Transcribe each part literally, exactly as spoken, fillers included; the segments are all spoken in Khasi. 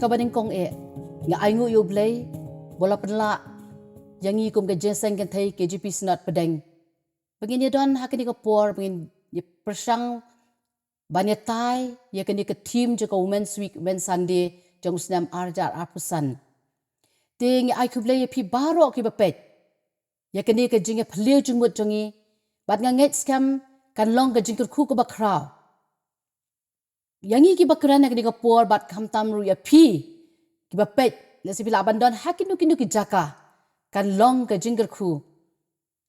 Kaba nyngkong eh, nga ainguh ïa U Blei ba u la pynlah ïa ngi kum ka Jingïaseng Kynthei K J P Synod Pdeng, ba ngin ïa don ha kane ka por ba ngin ïa pyrshang ban ïatai ïa kane ka theme jong ka Women's Week, Women's Sunday jong u snem ar hajar arphew san. Te nga ai khublei ïa phi baroh kiba peit ïa kane ka jingïaphylliew jingmut jong ngi, bad nga ngeit skhem kan long ka jingkyrkhu kaba khraw ïa ngi kiba kren ha kane ka por, bad khamtam ruh ïa phi kiba peit, lehse phi lah ban don ha kino kino ki jaka, kan long ka jingkyrkhu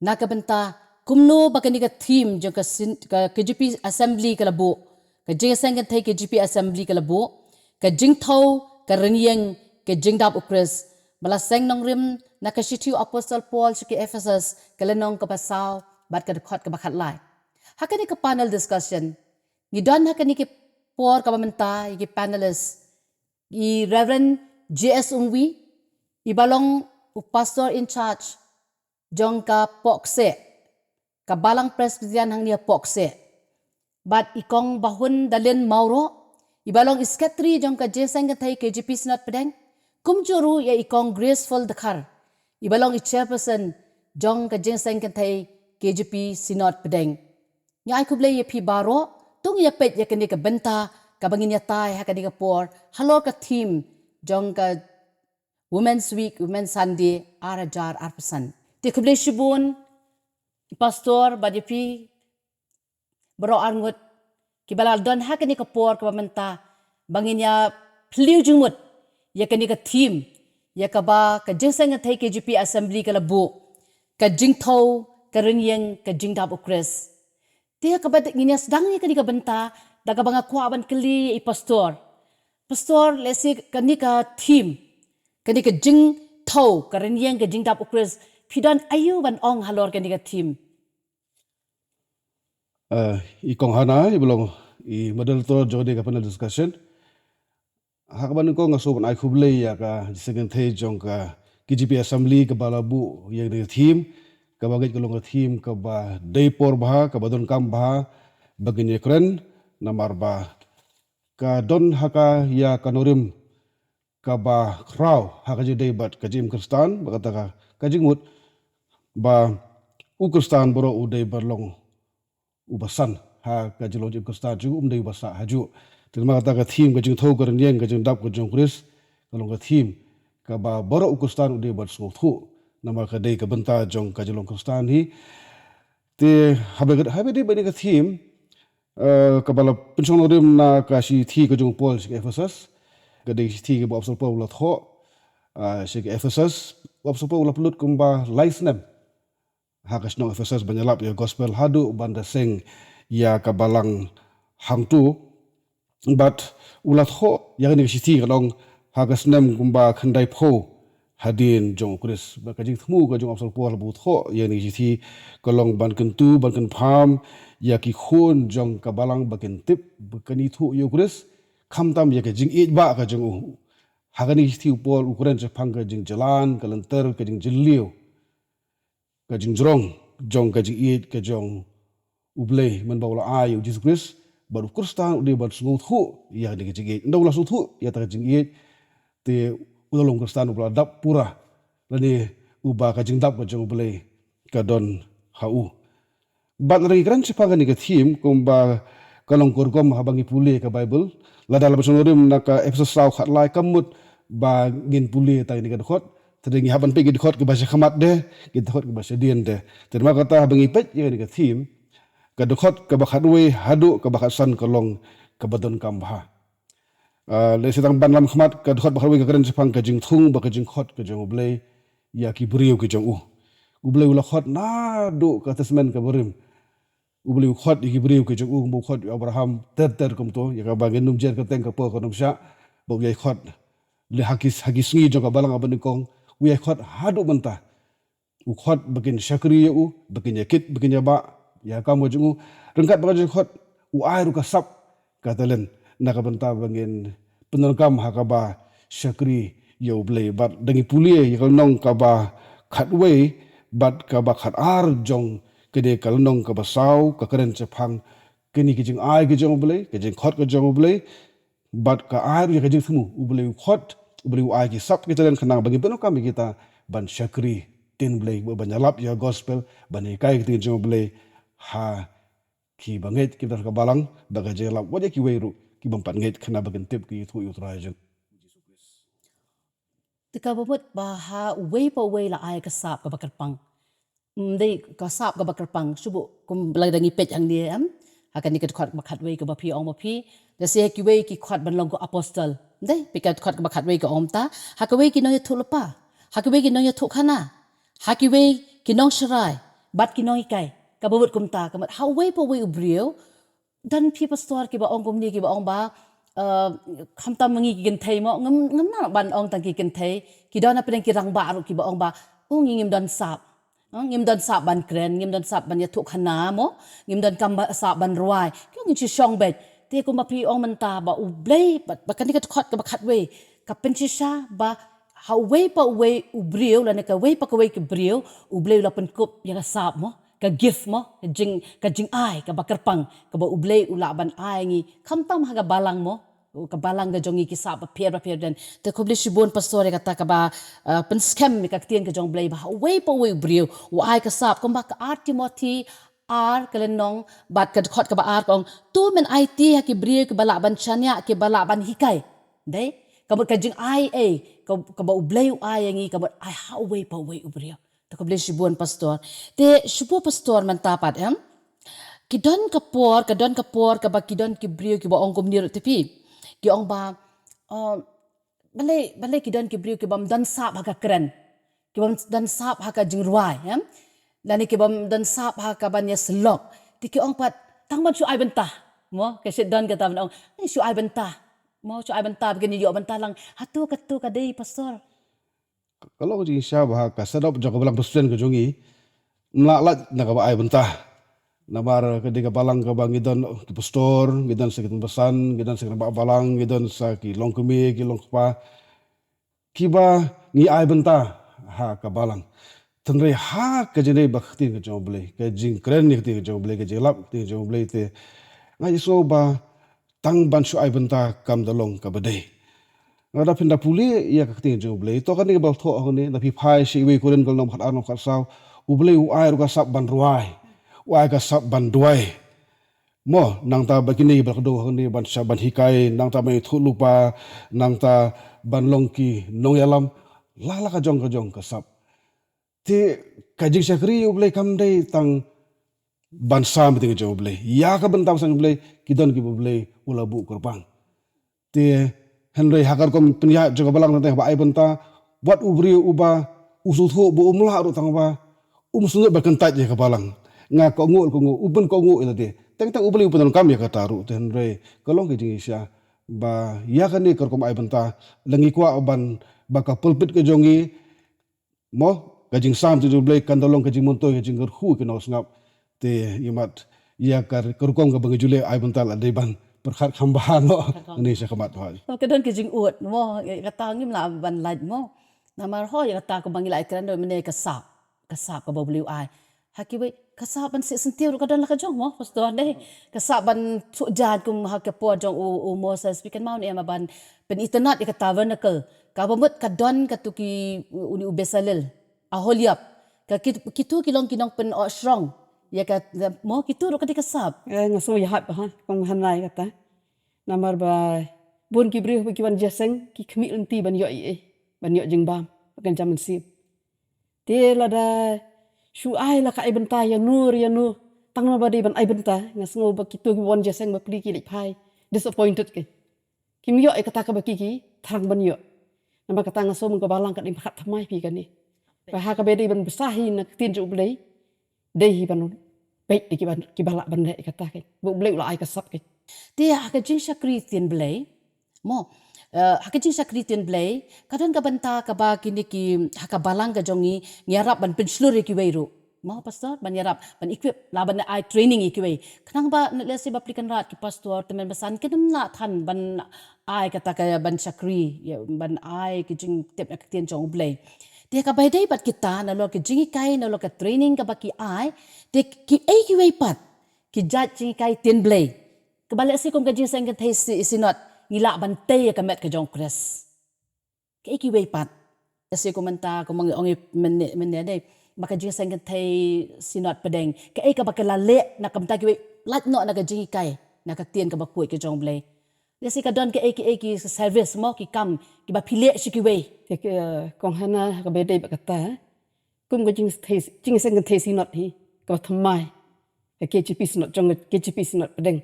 na ka bynta kumno ba kane ka theme jong ka syn-, ka K J P Assembly ka la buh, ka Jingïaseng Kynthei K J P Assembly ka la buh, ka jingthew, ka rynïeng, ka jingdap U Khrist, ba la seng nongrim na ka shithi u Apostol Paul sha ki Ephesus, ka lynnong kaba saw bad ka dkhot kaba khatlai. Ha kane ka panel discussion ngi don ha kane ka por kaba mynta ïa ki panelist, i Reverend J S Umwi, iba long u Pastor in Charge jong ka Pohkseh, ka Balang Presbyterian hangne ha Pohkseh, bad i Kong Bahun Dalin Mawroh, iba long i Secretary jong ka Jingïaseng Kynthei K J P Synod Pdeng, kumjuh ruh ïa i Kong Graceful Dkhar, iba long i Chairperson jong ka Jingïaseng Kynthei K J P Synod Pdeng. Nga ai khublei ïa phi baroh, to ngin ïa peit ïa kane ka bynta kaba ngin ïatai ha kane ka por halor ka theme jong ka Women's Week, Women's Sunday ar hajar arphew san. Te khublei shibun Pastor bad ïa phi baroh arngut kiba la don ha kane ka por kaba mynta ba ngin ïaphylliew jingmut ïa kane ka theme, ïa kaba ka Jingïaseng Kynthei K J P Assembly ka la buh, ka jingthew, ka rynïeng, ka jingdap U Khrist. Te kaba ngin ïa sdang ïa kane ka bynta, da kaba nga kwah ban kylli ïa i Pastor. Pastor, lehse kane ka theme, kane ka jingthew, ka rynïeng, ka jingdap U Khrist, phi don aïu ban ong halor kane ka theme? Eh, i Kong Hana, iba long i moderator jong kane ka panel discussion. Ha kaba nyngkong nga sngewbha ban ai khublei ïa ka Jingïaseng Kynthei jong ka K J P Assembly kaba la buh ïa kane ka theme, kaba ngeit ka long ka theme kaba dei por bha, kaba donkam bha ba ngin ïa kren, namar ba ka don ha ka ïa ka nongrim kaba khraw ha ka jingdei bad ka jingim Khristan, bad kata ka, ka jingmut ba u Khristan baroh u dei ban long uba san ha ka jinglong jingim Khristan jong u, um dei uba sah hajuh. Te namar kata ka theme ka jingthew, ka rynïeng, ka jingdap ka jong U Khrist, ka long ka theme kaba baroh u Khristan u dei ban sngewthuh, namar ka dei ka bynta jong ka jinglong Khristan hi. Te haba, haba dei ba kane ka theme, eh, kaba la pynshong nongrim na ka shithi ka jong u Paul sha ki Ephesus. Ka dei ka shithi kaba u Apostol Paul u la thoh, eh, sha ki Ephesus, u Apostol Paul u la pynlut kumba lai snem ha ka shnong Ephesus ban ïalap ïa ka gospel haduh ban da seng ïa ka balang hangto. Bad u la thoh ïa kane ka shithi ka long ha ka snem kumba khyndaiphew hadien jong U Khrist. Bad ka jingthmu ka jong u Apostol Paul haba u thoh ïa kane ka shithi ka long ban kyntu, ban kynpham ïa ki khun jong ka balang ba kin tip, ba kin ithuh ïa U Khrist, khamtam ïa ka jingïeit ba ka jong u. Ha kane ka shithi u Paul u kren shaphang ka jingjlan, ka lynter, ka jingjylliew, ka jingjrong jong ka jingïeit ka jong U Blei mynba u la ai ïa U Jisu Khrist, bad u Khristan u dei ban sngewthuh ïa kane ka jingïeit. Ynda u la sngewthuh ïa kata ka jingïeit, te u la long u Khristan uba la dap pura, lane uba ka jingdap ka jong U Blei ka don ha u. Bad lada ngi kren shaphang kane ka theme, kumba ka long ka rukom haba ngi pule ka Baibl, lada la pynshong nongrim na ka Ephesus saw khatlai, kam mut ba ngin pule tang ïa kane ka dkhot, te ngi hap ban peit ki dkhot kiba sha khmat de, ki dkhot kiba shadien de. Te namar kata haba ngi peit ïa kane ka theme, ka dkhot kaba khatwei haduh kaba khatsan ka long kaba donkam bha. Ah, lehse tang ban lam khmat, ka dkhot ba khatwei ka kren shaphang ka jingthung bad ka jingkhot ka jong U Blei ïa ki briew ki jong u. U Blei u la khot naduh ka Testament kaba rim. U Blei u khot ïa ki briew ki jong u, kumba u khot ïa u Abraham ter ter kumto, ïa kaba ngin nym jer kyrteng ka por kan nym shah, ba u ïai khot. Lehse ha ki, ha ki sngi jong ka balang kaba nyngkong, u ïai khot haduh mynta. U khot ba kin shakri ïa u, ba kin ïakit, ba kin ïabah ïa ka kam ka jong u. Ryngkat bad ka jingkhot, u ai ruh ka sap, ka talent, na ka bynta ba ngin pyndonkam ha kaba shakri ïa U Blei. Bad da ngi pule ïa ka lynnong kaba khatwei bad kaba khatar jong kane ka lynnong kaba saw, ka kren shaphang kine ki jingai ki jong U Blei, ka jingkhot ka jong U Blei. Bad ka ai ruh ïa ka jingthmu, U Blei u khot, U Blei u ai ki sap ki talent khnang ba ngin pyndonkam ïa kita ban shakri ktien Blei, ban ïalap ïa ka gospel, ban hikai ktien jong U Blei ha kiba ngeit kiba don ha ka balang, bad ka jingïalap wat ïa kiwei ruh ki bym pat ngeit khnang ba kin tip ki ïathuh ïa U Trai jong. Te kaba mut ba ha uwei pa uwei la ai ka sap kaba kyrpang. Ym dei ka sap kaba kyrpang, shu buh kum lada ngi peit hangne, em, ha kane ka dkhot kaba khatwei kaba phi ong ba phi, lehse ha kiwei ki khot ban long ko apostol. Ym dei, peit ka dkhot kaba khatwei ka ong mynta, ha kiwei ki nongïathuhlypa, ha kiwei ki nongïathuhkhana, ha kiwei ki nongsharai bad ki nonghikai. Kaba mut kumta, ka mut ha uwei pa uwei u briew, don phi pastor kiba ong kumne, kiba ong ba, eh, khamtam ma ngi ki kynthei mo, ngam, ngam nang ban ong tang ki kynthei, ki don hapdeng ki rangbah ruh kiba ong ba, u ngi ngim don sap. Eh, ngim don sap ban kren, ngim don sap ban ïathuhkhana mo, ngim don kam ba, sap ban rwai. Ki ong ngin shu shong beit. Te kumba phi ong mynta ba U Blei, ba, ba kane ka dkhot kaba khatwei ka pynshisha ba ha uwei pa uwei u briew lane kawei pa kawei ka briew, U Blei u la pynkup ïa ka sap mo, ka gift mo, ka jing, ka jingai kaba kyrpang kaba U Blei u lah ban ai ngi, khamtam ha ka balang mo, ka balang ka jong ngi ki sap bapher bapher. Te khublei shibun pastor ïa kata kaba, eh, pynskhem ïa ka ktien ka jong U Blei ba ha uwei pa uwei u briew u ai ka sap, kumba ka ar Timothi ar ka lynnong bad ka dkhot kaba ar ka ong, to men aiti ha ki briew kiba lah ban shaniah, kiba lah ban hikai. Dei, ka mut ka jingai ei, ka, kaba U Blei u ai ïa ngi, ka mut ai ha uwei pa uwei u briew. Te khublei shibun pastor. Te shibun pastor mynta pat, em, ki don ka por, ka don ka por kaba ki don ki briew kiba ong kumne ruh te phi. Ki ong ba, eh, balei, balei ki don ki briew kibym don sap ha ka kren, kibym don sap ha ka jingrwai, em, lane kibym don sap ha ka ban ïasyllok. Te ki ong pat tang ban shu ai bynta mo, ka shait don kata ban ong, eh, shu ai bynta mo, shu ai bynta ba kin ïoh bynta lang. Hato kato ka dei pastor? Ka long ka jingshisha ba ha ka setup jong ka balang Khristan ka jong ngi, ym lah lait na kaba ai bynta. Namar ka dei ka balang kaba ngi don ki pastor, ngi don sa ki tymmen basan, ngi don sa ki rangbah balang, ngi don sa ki longkmie, ki longkpa, kiba ngi ai bynta ha ka balang. Hynrei ha ka jingdei bad ka ktien ka jong U Blei, ka jingkren ïa ka ktien ka jong U Blei, ka jingïalap ïa ka ktien ka jong U Blei te, nga ïohsngew ba tang ban shu ai bynta kam da long kaba dei. Lada phin da pule ïa ka ktien jong U Blei, to kane kaba la thoh hangne, lada phi phai sha Iwei Korinth ka lynnong khatar, lynnong khatsaw, U Blei u ai ruh ka sap ban rwai, u ai ka sap ban duwai mo, nangta ba kine ba la kdew hangne ban sha ban hikai, nangta ban ïathuhlypa, nangta ban long ki nongïalam, la la ka jong ka jong ka sap. Te ka jingshakri ïa U Blei kam dei tang ban sam ïa ka ktien jong U Blei. Ïa ka bynta ban sam ïa U Blei, ki don kiba U Blei u la buh kyrpang. Te hynrei ha ka rukom pynïaid jong ka balang tang ba ai bynta, wat u briew uba u sngewthuh ba um lah ruh tang ba um sngewthuh ba kyntait ïa ka balang. Nga kohnguh, kohnguh, u pynkohnguh ïa lade. Teng teng U Blei u pyndonkam ïa kata ruh, te hynrei ka long ka jingshisha ba ïa kane ka rukom ai bynta, lada ngi kwah ban ba ka pulpit ka jong ngi mo, ka jingsam ïa ka ktien jong U Blei kan da long ka jingmyntoi, ka jingkyrkhu ïa ki nongsngap. Te ïa mat, ïa ka, ka rukom kaba ngi ju leh ai bynta la dei ban pyrkhat kham bha noh. Kyrkhat. Ngi sha khmat hoi. Ka don ka jingud mo, kata ngim lah ban lait mo. Namar hoi ïa kata kumba ngi la ïakren mynne ka sap, ka sap kaba U Blei u ai. Ha kiwei ka sap ban sih syntiew ruh ka don la ka jong mo, pastor, ne. Ka sap ban suk jan kum ha ka por jong u, u Moses, phi kynmaw ne em, ban pynitynnad ïa ka tabernacle. Kaba mut ka don kato ki, uni u Besalel, Aholiab. Ka ki, kito ki long ki nongpynoh shrong ïa ka, mo, kito ruh ka dei ka sap. Eh, nga sngew ïahap ha, kong hanai kata. Namar ba bun ki briew ba ki wan jingïaseng ki khmih lynti ban ïoh ei ei, ban ïoh jingbam, ban jam mynsiem. Te lada shu ai la ka ai bynta ïa no ïa no, tang namar ba dei ban ai bynta, nga sngew ba kito ki wan jingïaseng bapli ki leit phai disappointed ki. Kim ïoh ïa kata kaba ki ki thrang ban ïoh. Namar kata nga sngew ba ka balang ka dei pyrkhat thymmai phi kane. Ba ha kaba dei ban bsa hi na ka ktien jong U Blei, dei hi ban peit ïa kiba, kiba lah ban leh ïa kata ka. Ba U Blei u la ai ka sap ka. Te ha ka jingshakri ktien Blei, mo, eh, ha ka jingshakri ktien Blei, ka don ka bynta kaba kine ki, ha ka balang ka jong ngi, ngi ïarap ban pynshlur ïa kiwei ruh. Mo, pastor, ban ïarap, ban equip, la ban ai training ïa kiwei. Khnang ba, lehse bapli kynrad ki pastor, tymmen basan, kin ym lah than ban ai kata ka ban shakri, ïa, ban ai ki jingtip na ka ktien jong U Blei. Te kaba ïadei bad kita, nalor ka jinghikai, nalor ka training kaba ki ai, te kiei kiwei pat ki jait jinghikai ktien Blei. Kaba lehse kum ka Jingïaseng Kynthei Sy-, Synod, Ngi lah ban tei ïa ka met ka jong Khrist. Kaei kiwei pat? Lehse kumta, kumba ngi ong mynne mynne dei, ba ka jingïaseng kynthei Synod Pdeng, kaei kaba ka la leh na ka bynta kiwei, lait noh na ka jinghikai na ka ktien kaba khuid ka jong U Blei? Lehse ka don kaei kaei ki service mo, ki kam kiba phi leh sha kiwei. Te ka, eh, Kong Hana, kaba dei bad kata, kum ka jingïaseng kynthei Synod hi kaba thymmai ka K J P Synod, jong ka K J P Synod Pdeng,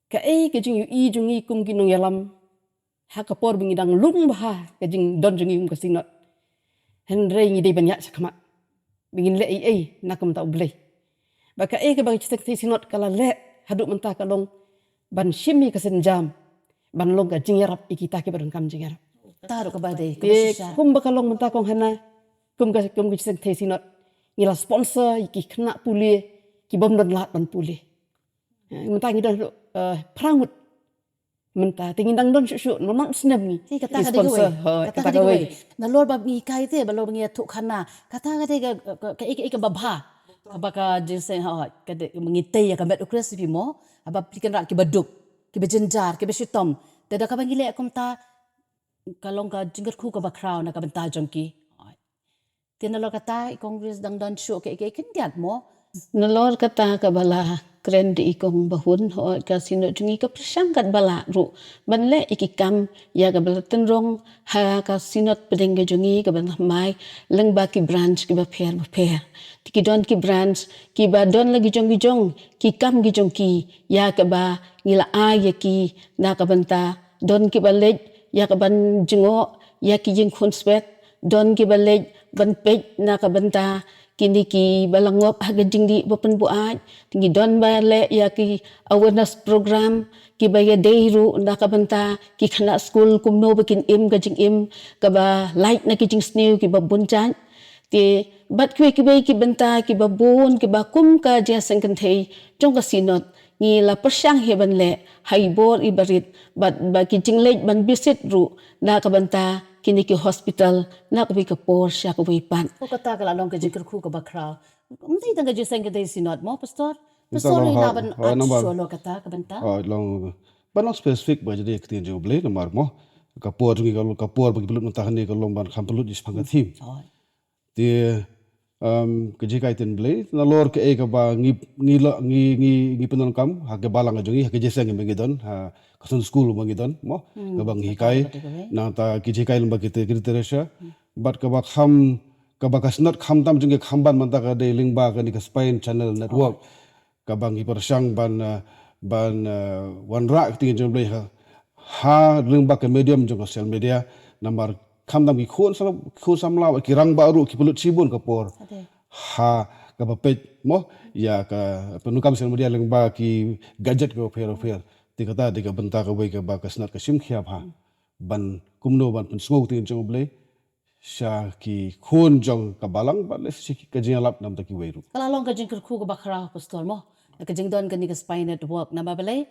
kaei ka jingïohi jong ngi kum ki nongïalam ha ka por ba ngi dang lung bha ka jingdon jong ngi kum ka Synod? Hynrei ngi dei ban ïaid shakhmat ba ngin leh ei ei na ka bynta U Blei. Ba kaei kaba ka jingïaseng kynthei Synod ka la leh haduh mynta ka long ban shim ïa ka sienjam, ban long ka jingïarap ïa kita kiba donkam jingïarap. Kata ruh kaba dei, kaba shisha. Kumba ka long mynta, Kong Hana, kum ka, kum ka jingïaseng kynthei Synod, ngi la sponsor ïa ki khynnah pule ki bym don lad ban pule. Eh, mynta ngi don, eh, phra ngut mynta, te ngin dang don shuh shuh, nonok snem ngi. Te kata ka dei kawei. Hooid, kata ka dei kawei. Nalor ba ngi hikai te, balor ba ngi ïathuh khana, kata ka dei ka, ka, ka, ka, ka, kaba bha. Kaba ka jingïaseng, hooid, ka dei ba ngi tei ïa ka met U Khrist, phi mo, haba phi kynrad kiba duk, kiba jynjar, kiba shitom. Te da kaba ngi leh kumta, ka long ka jingkyrkhu kaba khraw na ka bynta jong ki. Hooid. Te nalor kata, i Kong Grace, dang don shuh kaei kaei khyndiat mo? Nalor kata kaba la kren da i Kong Bahun, hooid, ka Synod jong ngi ka pyrshang katba lah ruh ban leh ïa ki kam ïa kaba la tynrong ha ka Synod Pdeng ka jong ngi kaba la thymmai lyngba ki branch kiba pher ba pher. Te ki don ki branch kiba don la ki jong ki jong ki kam ki jong ki ïa kaba ngi la ai ïa ki na ka bynta, don kiba leit ïa kaban jngoh ïa ki jingkhun swet, don kiba leit ban peit na ka bynta kine kiba la ngop ha ka jingdih ba pynbuaid. Te ngi don ba leh ïa ki awareness program kiba ïadei ruh na ka bynta ki khynnah skul, kumno ba kin im ka jingim kaba lait na ki jingsniew kiba bun jait. Te bad kiwei kiwei ki bynta kiba bun kiba kum ka jingïaseng kynthei jong ka Synod, ngi la pyrshang hi ban leh ha i bor i barit, bad ba ki jingleit ban visit ruh na ka bynta kine ki hospital na kawei ka por sha kawei pat. Ko, kata ka la long ka jingkyrkhu kaba khraw. Ym dei tang ka jingïaseng kynthei Synod mo, Pastor? Pastor, i la ban at shuh lo kata ka bynta. Hooid, long, ban long specific ba ïadei ka ktien jong U Blei namar mo, ka por jong ngi ka long, ka por ba ngi pynlut mynta hangne ka long ban kham pynlut ïa shaphang ka theme. Hooid. Te, um, ka jinghikai ktien Blei, nalor kaei kaba ngi, ngi la, ngi, ngi, ngi pyndonkam ha ka balang jong ngi, ha ka jingïaseng ba ngi don, ha ka Sunday school ba ngi don mo, kaba ngi hikai, nangta ki jinghikai lyngba ki te, ki literature. Bad kaba kham, kaba ka Synod khamtam jong ngi kham ban mynta ka dei lyngba kane ka Spine Channel Network. Kaba ngi pyrshang ban, eh, ban, eh, wanrah ka ktien jong U Blei ha, ha lyngba ka medium jong ka social media, namar khamtam ki khun sam, khun samla, ki rangbah ruh ki pynlut shibun ka por ha kaba peit mo ïa ka pyndonkam social media lyngba ki gadget kiba pher pher. Te kata dei ka bynta kawei kaba ka Synod ka shim khia bha ban kumno ban pynsngew ka ktien jong U Blei sha ki khun jong ka balang bad leh sha ki, ka jingïalap namar kiwei ruh. Ka la long ka jingkyrkhu kaba khraw, Pastor mo, na ka jingdon kane ka Spine Network, namar balei,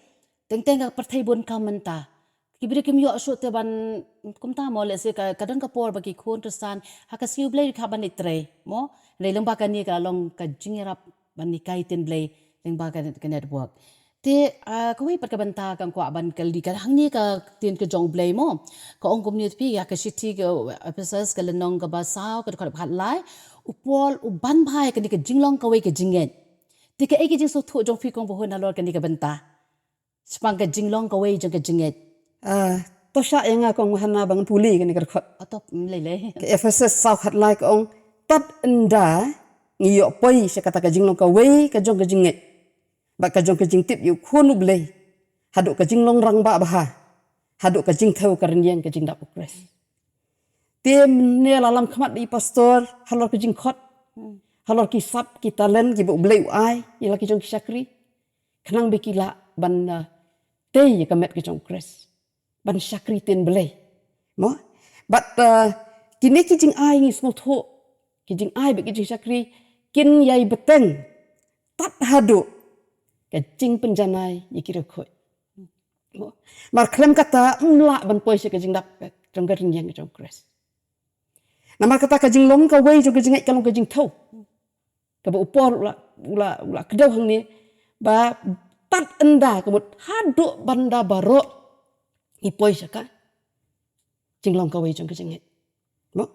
teng teng ka pyrthei bun kam mynta. Ki briew kim ïoh shuh te ban kumta mo, lehse ka, ka don ka por ba ki khun khristan ha ka sngi U Blei ki hap ban ïatrei mo. Hynrei lyngba kane ka la long ka jingïarap ban hikai ktien Blei lyngba ka, ka network. Te, ah, kawei pat ka bynta kaba nga kwah ban kylli ka hangne ka ktien ka jong U Blei mo. Ka ong kumne, phi ïa ka shithi ka Ephesus ka lynnong kaba saw ka dkhot khatlai. U Paul u ban bha ïa kane ka jinglong kawei ka jingngeit. Te kaei ka jingsngewthuh jong phi Kong Bahun halor kane ka bynta shaphang ka jinglong kawei jong ka jingngeit? Ah, to shah ïa nga Kong Hana ba ngan pule kane ka dkhot. Ato, mm, lei lei. Ka Ephesus saw khatlai ka ong, tad ynda ngi ïoh poi sha kata ka jinglong kawei ka jong ka jingngeit bad ka jong ka jingtip ïa u Khun U Blei, haduh ka jinglong rangbah bha, haduh ka jingthew ka rynïeng ka jingdap U Khrist. Te mynne la lam khmat da i Pastor halor ka jingkhot, halor ki sap ki talent kiba U Blei u ai ïa la ki jong ki shakri, khnang ba ki lah ban, uh, tei ïa ka met ka jong U Khrist, ban shakri ktien Blei. Mo? Bad, uh, kine ki jingai ngi sngewthuh, ki jingai bad ki jingshakri kin ïai bteng tad haduh ka jingpynjanai ïa ki riewkhuid. Mo? Namar khlem kata ym lah ban poi sha ka jingdap jong ka rynïeng jong U Khrist. Namar kata ka jinglong kawei jong ka jingngeit ka long ka jingthew. Kaba u Paul u la, u la, u la kdew hangne ba tad ynda, ka mut haduh ban da baroh ngi poi sha ka jinglong kawei jong ka jingngeit. Mo?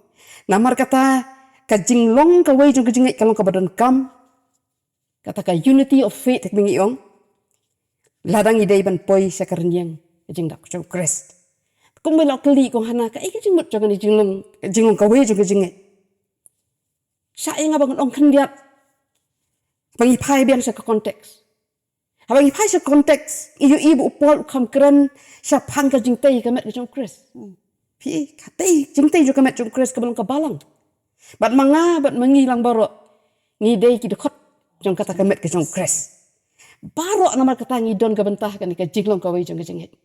Namar kata ka jinglong kawei jong ka jingngeit ka long kaba donkam. Kata ka unity of faith kaba ngi ong. Lada ngi dei ban poi sha ka rynïeng ka jingdap ka jong u Khrist. Kumba la kylli i Kong Hana, kaei ka jingmut jong kane jinglong, jinglong kawei jong ka jingngeit. Shah ïa nga ba ngan ong khyndiat. Ba ngi phai biang sha ka context. Haba ngi phai sha context, i ïohi ba u Paul u kham kren shaphang ka jingtei ka met ka jong u Khrist. Phi, ka tei, jingtei jong ka met jong u Khrist kaba long ka balang. Bad ma nga, bad ma ngi lang baroh, ngi dei ki dkhot jong kata ka met ka jong u Khrist. Baroh namar kata ngi don ka bynta kane ka jinglong kawei jong ka jingngeit.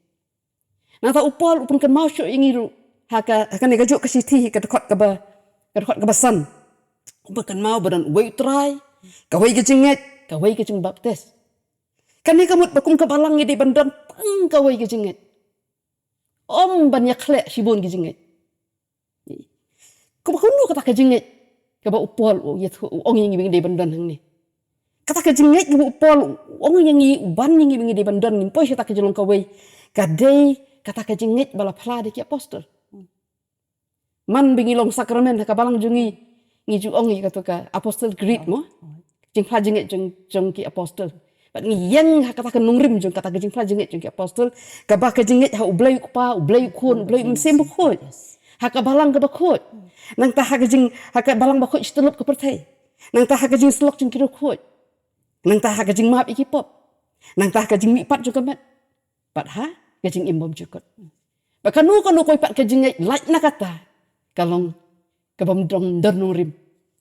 Nangta u Paul u pynkynmaw shuh ïa ngi ruh ha ka, ha kane kajuh ka shithi, ka dkhot kaba, ka dkhot kaba san. U pynkynmaw ba don uwei u Trai, kawei ka jingngeit, kawei ka jingbaptis. Kane ka mut ba kum ka balang ngi dei ban don tang kawei ka jingngeit. Ym ban ïakhleh shibun ki jingngeit. Kaba kumno kata ka jingngeit kaba u Paul u ïathuh, u ong ïa ngi ba ngi dei ban don hangne. Kata ka jingngeit kaba u Paul u ong ïa ngi, u ban ïa ngi ba ngi dei ban don, ngin poi sha kata ka jinglong kawei. Ka dei kata ka jingngeit ba la phla da ki apostol. Man ba ngi long sakramen ha ka balang jong ngi, ngi ju ong ïa kato ka Apostles' Creed mo. Jingphla jingngeit jong, jong ki apostol. Bad ngi ïeng ha kata ka nongrim jong kata ka jingphla jingngeit jong ki apostol. Kaba ka jingngeit ha u Blei u Kpa, u Blei u Khun, u Blei u Mynsiem Bakhuid. Ha ka balang kaba khuid. Nangta ha ka jing, ha ka balang ba khuid shityllup ka pyrthei. Nangta ha ka jingsyllok jong ki riewkhuid. Nangta ha ka jingmap ïa ki pop. Nangta ha ka jingmihpat jong ka met. Bad ha ka jingim bymjukut. Bad kano kano kawei pat ka jingngeit lait na kata ka long kaba ym don nongrim.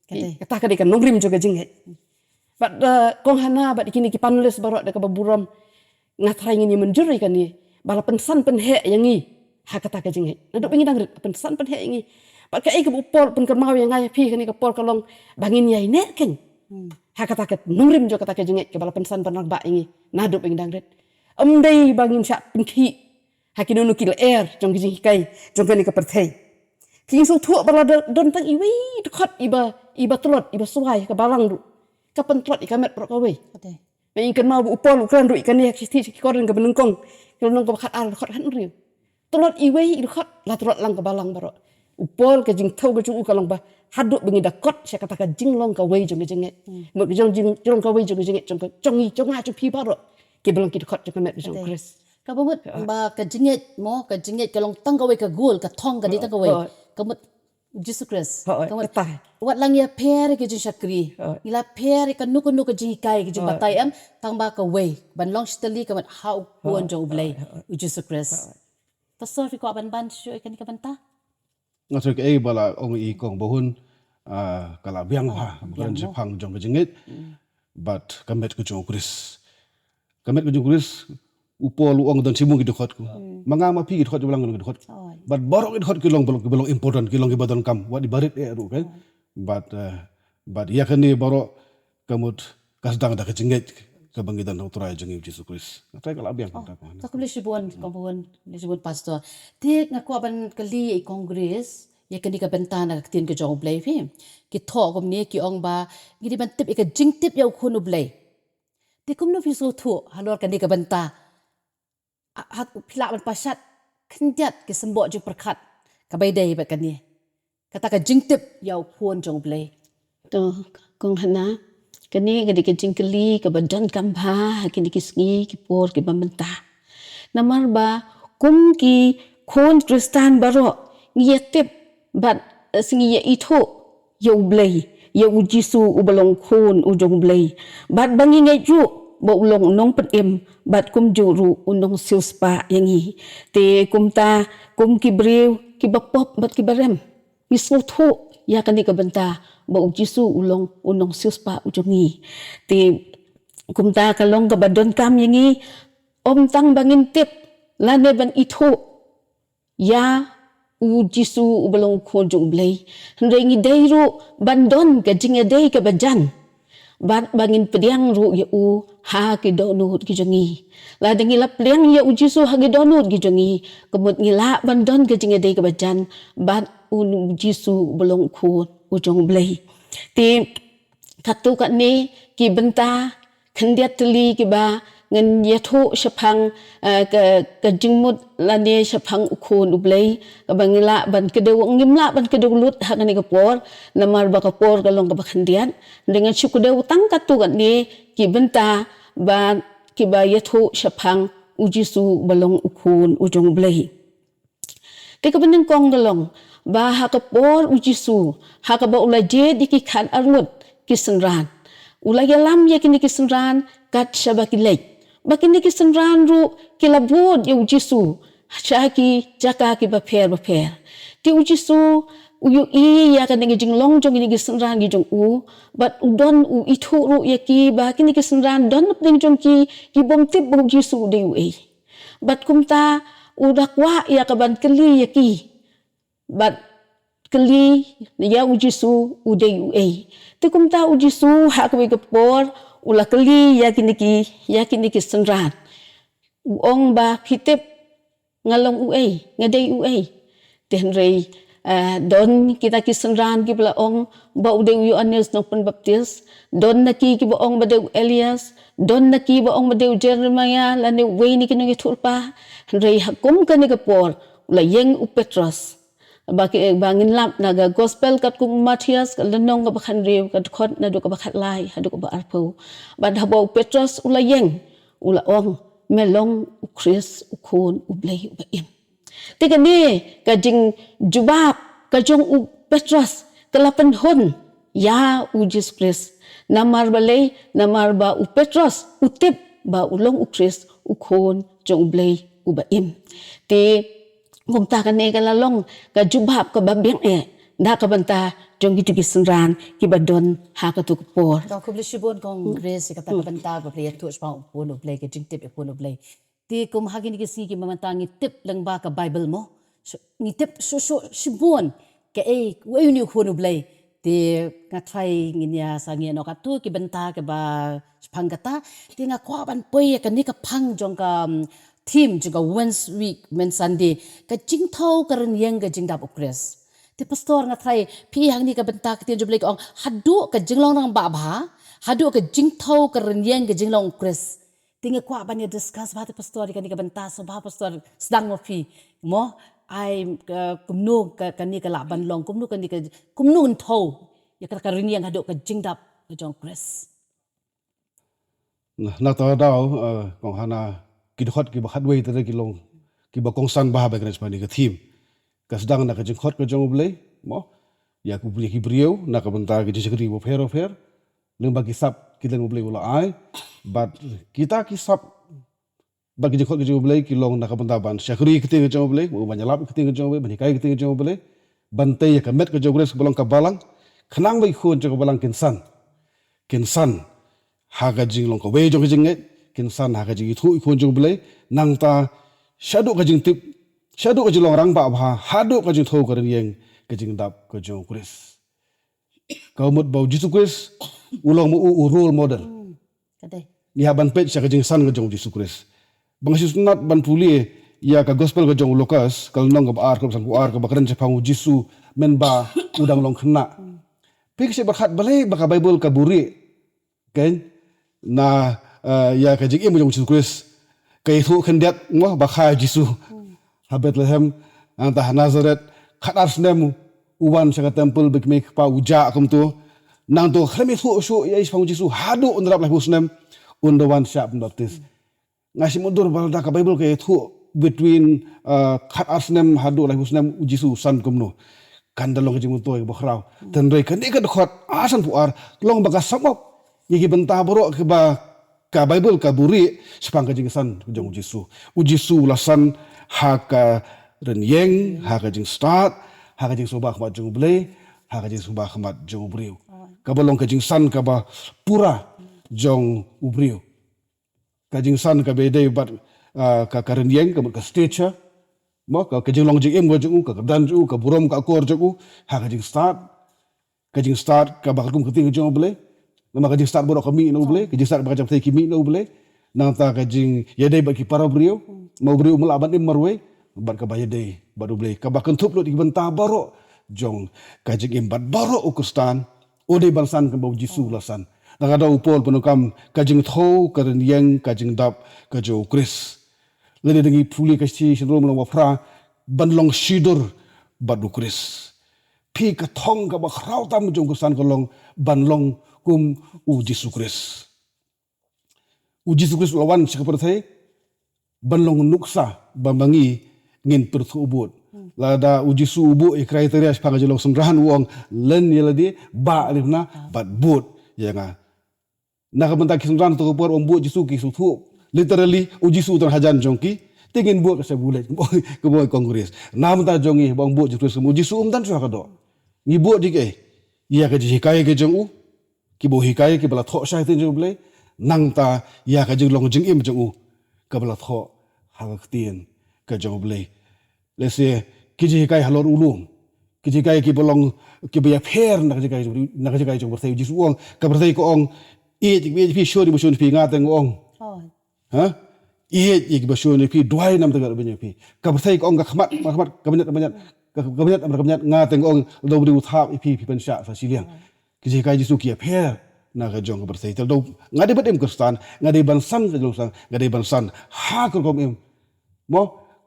Kata. Kata ka dei ka nongrim jong ka jingngeit. Bad, eh, Kong Hana bad kine ki panelist baroh da kaba burom nga tharai ngin ïa mynjur ïa kane ba la pynsan pynheh ïa ngi ha kata ka jingngeit. Naduh ba ngi dang rit pynsan pynheh ïa ngi. Bad kaei kaba u Paul pynkynmaw ïa nga ïa phi kane ka por ka long ba ngin ïai neh keiñ ha kata ka nongrim jong kata ka jingngeit kaba la pynsan pynrangbah ïa ngi naduh ba ngi dang rit. Ym dei ba ngin shah pynkhih ha kino kino ki lyer jong ki jinghikai jong kane ka pyrthei. Ki sngewthuh ba la don, don tang iwei i dkhot iba, iba tlot, iba swai ha ka balang ruh. Ka pyntlot ïa ka met baroh kawei. Kata. Ba ngi kynmaw ba u Paul u kren ruh ïa kane ha ka shithi sha ki Korinth kaba nyngkong, ka lynnong kaba khatar, dkhot khathynriew. Tlot iwei i dkhot la tlot lang ka balang baroh. U Paul ka jingthew ka jong u ka long ba haduh ba ngi da kot sha kata ka jinglong kawei jong ka jingngeit. Mut ka jong jing, jinglong kawei jong ka jingngeit jong ka, jong ngi, jong nga, jong phi baroh. Kiba long ki dkhot jong ka met ka jong u Khrist. Kaba mut ba ka jingngeit mo, ka jingngeit ka long tang kawei ka goal, ka thong ka dei tang kawei. Ka mut Jisu Khrist. Ka mut wat la ngi ïapher ïa ka jingshakri, ngi la pher ïa kano kano ka jinghikai, ka jingbatai, em, tang ba kawei ban long shitylli ka mut ha u Khun jong u Blei, u Jisu Khrist. Pastor, phi kwah ban ban shuh ïa kane ka bynta? Nga tharai kaei ba la ong i Kong Bahun, ah, ka la biang bha, ba kren shaphang jong ka jingngeit bad ka met ka jong u Khrist. Ka met ka jong u Khrist, u Paul u ong don shibun ki dkhot ko. Ma nga ma phi ki dkhot jong balang ki dkhot. Bad baroh ki dkhot ki long, ki long, ki long important, ki long kiba donkam wat i barit eh ruh kan. Bad, eh, bad ïa kane baroh ka mut ka sdang da ka jingngeit kaba ngi don ha u Trai jong ngi u Jisu Khrist. Nga tharai ka la biang. Ka khublei shibun, Kong Bahun, khublei shibun Pastor. Te nga kwah ban kylli i Kong Grace ïa kane ka bynta na ka ktien ka jong u Blei phi. Ki thoh kumne, ki ong ba ngi dei ban tip ïa ka jingtip ïa u Khun u Blei. Te kumno phi sngewthuh halor kane ka bynta? Ha, ha, phi lah ban pashat khyndiat ki symbol jingpyrkhat kaba ïadei bad kane, kata ka jingtip ïa u Khun jong u Blei. To, Kong Hana, kane ka dei ka jingkylli kaba donkam bha ha kine ki sngi ki por kiba mynta. Namar ba kum ki khun Khristan baroh ngi ïa tip bad, eh, sngi ïa ithuh ïa u Blei, ïa u Jisu uba long Khun u jong u Blei. Bad ba ngi ngeit ruh ba u long u nongpynim bad kumjuh ruh u nongsiewspah ïa ngi. Te kumta kum ki briew kiba pop bad kiba rem, ngi sngewthuh ïa kane ka bynta ba u Jisu u long u nongsiewspah u jong ngi. Te kumta ka long kaba donkam ïa ngi, ym tang ba ngin tip lane ban ithuh ïa u Jisu uba long u Khun jong u Blei, hynrei ngi dei ruh ban don ka jingïadei kaba jan bad ba ngin pdiang ruh ïa u ha ki dohnud ki jong ngi. Lada ngi la pdiang ïa u Jisu ha ki dohnud ki jong ngi, ka mut ngi lah ban don ka jingïadei kaba jan bad u Jisu uba long u Khun u jong u Blei. Te katto katne ki bynta khyndiat tylli kiba ngin ïathuh shaphang, eh, ka, ka jingmut lane shaphang u Khun u Blei, kaba ngi lah ban kdew, ngim lah ban kdew lut ha kane ka por, namar ba ka por ka long kaba khyndiat, hynrei ngan shu kdew tang katto katne ki bynta ba kiba ïathuh shaphang u Jisu ba long u Khun u jong u Blei. Te kaba nyngkong ka long ba ha ka por u Jisu, ha kaba u la jied ïa ki khatar ngut ki synran, u la ïalam ïa kine ki synran kat shaba ki leit. Ba kine ki synran ruh ki la bud ïa u Jisu sha ki jaka kiba pher bapher. Te u Jisu u ïohi ïa kane ka jinglong jong kine ki synran ki jong u, bad u don u ithuh ruh ïa ki ba kine ki synran don hapdeng jong ki ki bym tip ba u Jisu u dei uei. Bad kumta u da kwah ïa ka ban kylli ïa ki. Bad kylli ïa u Jisu u dei uei. Te kumta u Jisu ha kawei ka por u la kylli ïa kine ki, ïa kine ki synran. U ong ba phi tip nga long uei, nga dei uei. Te hynrei, ah, don kita ki synran kiba la ong ba u dei u Ïoannis Nongpynbaptis, don na ki kiba ong ba dei u Elias, don na ki ba ong ba dei u Jeremiah, lane uwei na ki nongïathuhlypa. Hynrei ha kum kane ka por, u la ïeng u Petros. Ba ki, ba ngin lap na ka gospel katkum u Mathaios, ka lynnong kaba khathynriew, ka dkhot naduh kaba khatlai haduh kaba arphew. Bad haba u Petros u la ïeng, u la ong, me long u Khrist, u Khun u Blei uba im. Te kane ka jingjubab ka jong u Petros ka la pynhun ïa u Jisu Khrist. Namar balei, namar ba u Petros u tip ba u long u Khrist, u Khun jong u Blei uba im. Te kumta kane ka la long ka jubab kaba biang eh na ka bynta jong kito ki synran kiba don ha kato ka por. Ka khublei shibun kong Grace, kata ka bynta ba phi ïathuh shaphang u Khun u Blei, ka jingtip ïa u Khun u Blei. Te kum ha kine ki sngi kiba mynta ngi tip lyngba ka Bible mo. Sh-, ngi tip shuh shuh shibun kaei, uei une u Khun u Blei. Te nga tharai ngin ïa sangeh noh katto ki bynta kiba shaphang kata. Te nga kwah ban poi ïa kane ka phang jong ka, um, theme jong ka Women's Week, Women's Sunday. Ka jingthew ka rynïeng ka jingdap u Khrist. Te Pastor, nga tharai phi hangne ka bynta ka ktien jong u Blei ka ong, haduh ka jinglong rangbah bha, haduh ka jingthew ka rynïeng ka jinglong u Khrist. Te nga kwah ban ïa discuss bha te Pastor ïa kane ka bynta, so bha Pastor sdang ma phi. Mo, ai, ka, kumno ka, kane ka lah ban long, kumno kane ka, kumno ngin thew ïa kata ka rynïeng haduh ka jingdap ka jong u Khrist. Nah, na kata ka daw, eh, kong Hana, ki dkhot kiba khatwei te ki long kiba kongsan bha ba kren shaphang kane ka theme. Ka sdang na ka jingkhot ka jong u Blei, mo, ïa u Blei, ki briew na ka bynta ki jingshakri bapher bapher. Lyngba ki sap ki dei u Blei u la ai. Bad kita ki sap bad ki jingkhot ki jong u Blei ki long na ka bynta ban shakri ïa ka ktien ka jong u Blei, ban ïalap ïa ka ktien ka jong u Blei, ban hikai ïa ka ktien ka jong u Blei, ban tei ïa ka met ka jong u Khrist ba long ka balang, khnang ba ki khun jong ka balang kin san. Kin san ha ka jinglong kawei jong ka jingngeit, kin san ha ka jingithuh ïa u Khun jong u Blei. Nangta shaduh ka jingtip, shaduh ka jinglong rangbah bha, haduh ka jingthew ka rynïeng ka jingdap ka jong u Khrist. Ka mut ba u Jisu Khrist u long ma u u role model. Hmm. Ka dei. Ngi hap ban peit sha ka jingsan ka jong u Jisu Khrist. Ba nga sngewtynnat ban pule ïa ka gospel ka jong u Lukas, ka lynnong kaba ar, ka dkhot sanphew ar, kaba kren shaphang u Jisu mynba u dang long khynnah. Hmm. Phi sngewbha khat balei ba ka Bible ka buhrieh, kan, na, eh, ïa ka jingim jong u Jisu Khrist. Ka ïathuh khyndiat mo ba kha u Jisu. Hmm. Ha Bethlehem, nangta ha Nazareth, khatar snem u wan sha ka temple, ba ki mei ki kpa u jah kumto. Nangto khlem ïathuh shuh ïa i shaphang u Jisu haduh un da dap laiphew snem, un da wan shah pynbaptis. Nga sngewthuh ba lada ka Bible ka ïathuh between, uh, khatar snem haduh laiphew snem u Jisu u san kumno, kan da long ka jingmyntoi kaba khraw. Hynrei kane ka dkhot ar sanphew ar ka long ba ka sum up ïa ki bynta baroh kiba ka Bible ka buhrieh shaphang ka jingsan ka jong u Jisu. U Jisu u la san ha ka rynïeng, ha ka jingstad, ha ka jingsngewbha khmat jong u Blei, ha ka jingsngewbha khmat jong u briew. Kaba long ka jingsan kaba pura jong u briew. Ka jingsan kaba ïadei bad, ah, ka, ka rynïeng, ka mut ka stature, mo, ka, ka jinglong jingim ka jong u, ka kyrdan jong u, ka burom ka akor jong u, ha ka jingstad, ka jingstad kaba katkum ka ktien ka jong u Blei. Namar ka jingstad baroh ka mih na u Blei, ka jingstad ba ka jingpyrthei ki mih na u Blei. Nangta ka jingïadei bad ki para briew, ma u briew um lah ban im marwei, bad kaba ïadei bad u Blei, kaba kynthup lut ïa ki bynta baroh jong ka jingim, bad baroh u Khristan u dei ban san kumba u Jisu u la san. Nangta u Paul pyndonkam ka jingthew ka rynïeng ka jingdap ka jong u Khrist. Lane da ngi pule ka shithi sha Rom lynnong ba phra, ban long shidur bad u Khrist. Phi, ka thong kaba khraw tam jong u Khristan ka long ban long kum u Jisu Khrist. U Jisu Khrist u la wan sha ka pyrthei ban long nuksa ba ma ngi ngin pyrthuh bud. Lada u Jisu u buh ïa ka criteria shaphang ka jinglong synran, u ong, len ïa lade, bah lade na, bad bud ïa nga. Na ka bynta ki synran, to ka por u ong buh Jisu ki sngewthuh. Literally, u Jisu u don hajan jong ki. Te ngin buh ka sha bulej, ka buh Congress. Na ka bynta jong ngi, ba ong buh Jisu Khrist, u Jisu um don shuh ha ka doh. Ngi buh ïa kaei? Ïa ka jinghikai ka jong u, kiba u hikai, kiba la thoh shai ktien jong U Blei. Nangta ïa ka jinglong jingim jong u, kaba la thoh ha ka ktien ka jong U Blei. Lehse ki jinghikai halor u lum, ki jinghikai kiba long, kiba ïapher na ka jinghikai, na ka jinghikai jong ka pyrthei. U Jisu u ong, ka pyrthei ka ong, ïeit ïa kiba ïeit ïa phi, shun ïa kiba shun ïa phi, nga te nga ong. Oh. Ha? Ïeit ïa kiba shun ïa phi, duwai namar ka bynta jong phi. Ka pyrthei ka ong, ka khmat namar ka khmat, ka bniat namar ka bniat, ka, ka bniat namar ka bniat, nga te nga ong, lada u briew u thap ïa phi, phi pynshah sa shiliang. Ki jinghikai Jisu ki ïapher na ka jong ka pyrthei. Te lada nga dei ban im Khristan, nga dei ban san ka jinglong synran, nga dei ban san ha ka rukom im. Mo,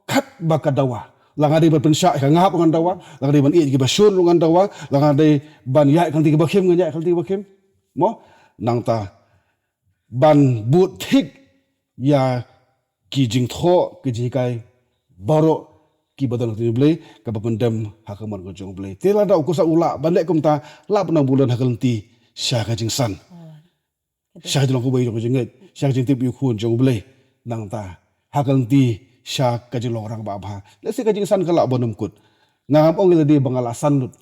katba ka dawa. La nga dei ban pynshah ïa ka ngap ruh ngan dawa, la nga dei ban ïeit ïa kiba shun ruh ngan dawa, la nga dei ban ïaid ka lynti kaba khim ngan ïaid ka lynti kaba khim. Mo, nangta ban bud thik ïa ki jingthoh, ki jinghikai baroh kiba don ha ka ktien U Blei, kaba pyndem ha ka mon ka jong U Blei. Te lada u Khristan u lah ban leh kumta, lah ban nang buh lynti ha ka lynti sha ka jingsan, sha ka jinglong kawei jong ka jingngeit, sha ka jingtip ïa u Khun jong U Blei. Nangta ha ka lynti sha ka jinglong rangbah bha. Lehse ka jingsan ka lah ban ym kut. Nga ngam ong ïa lade ba nga la san lut.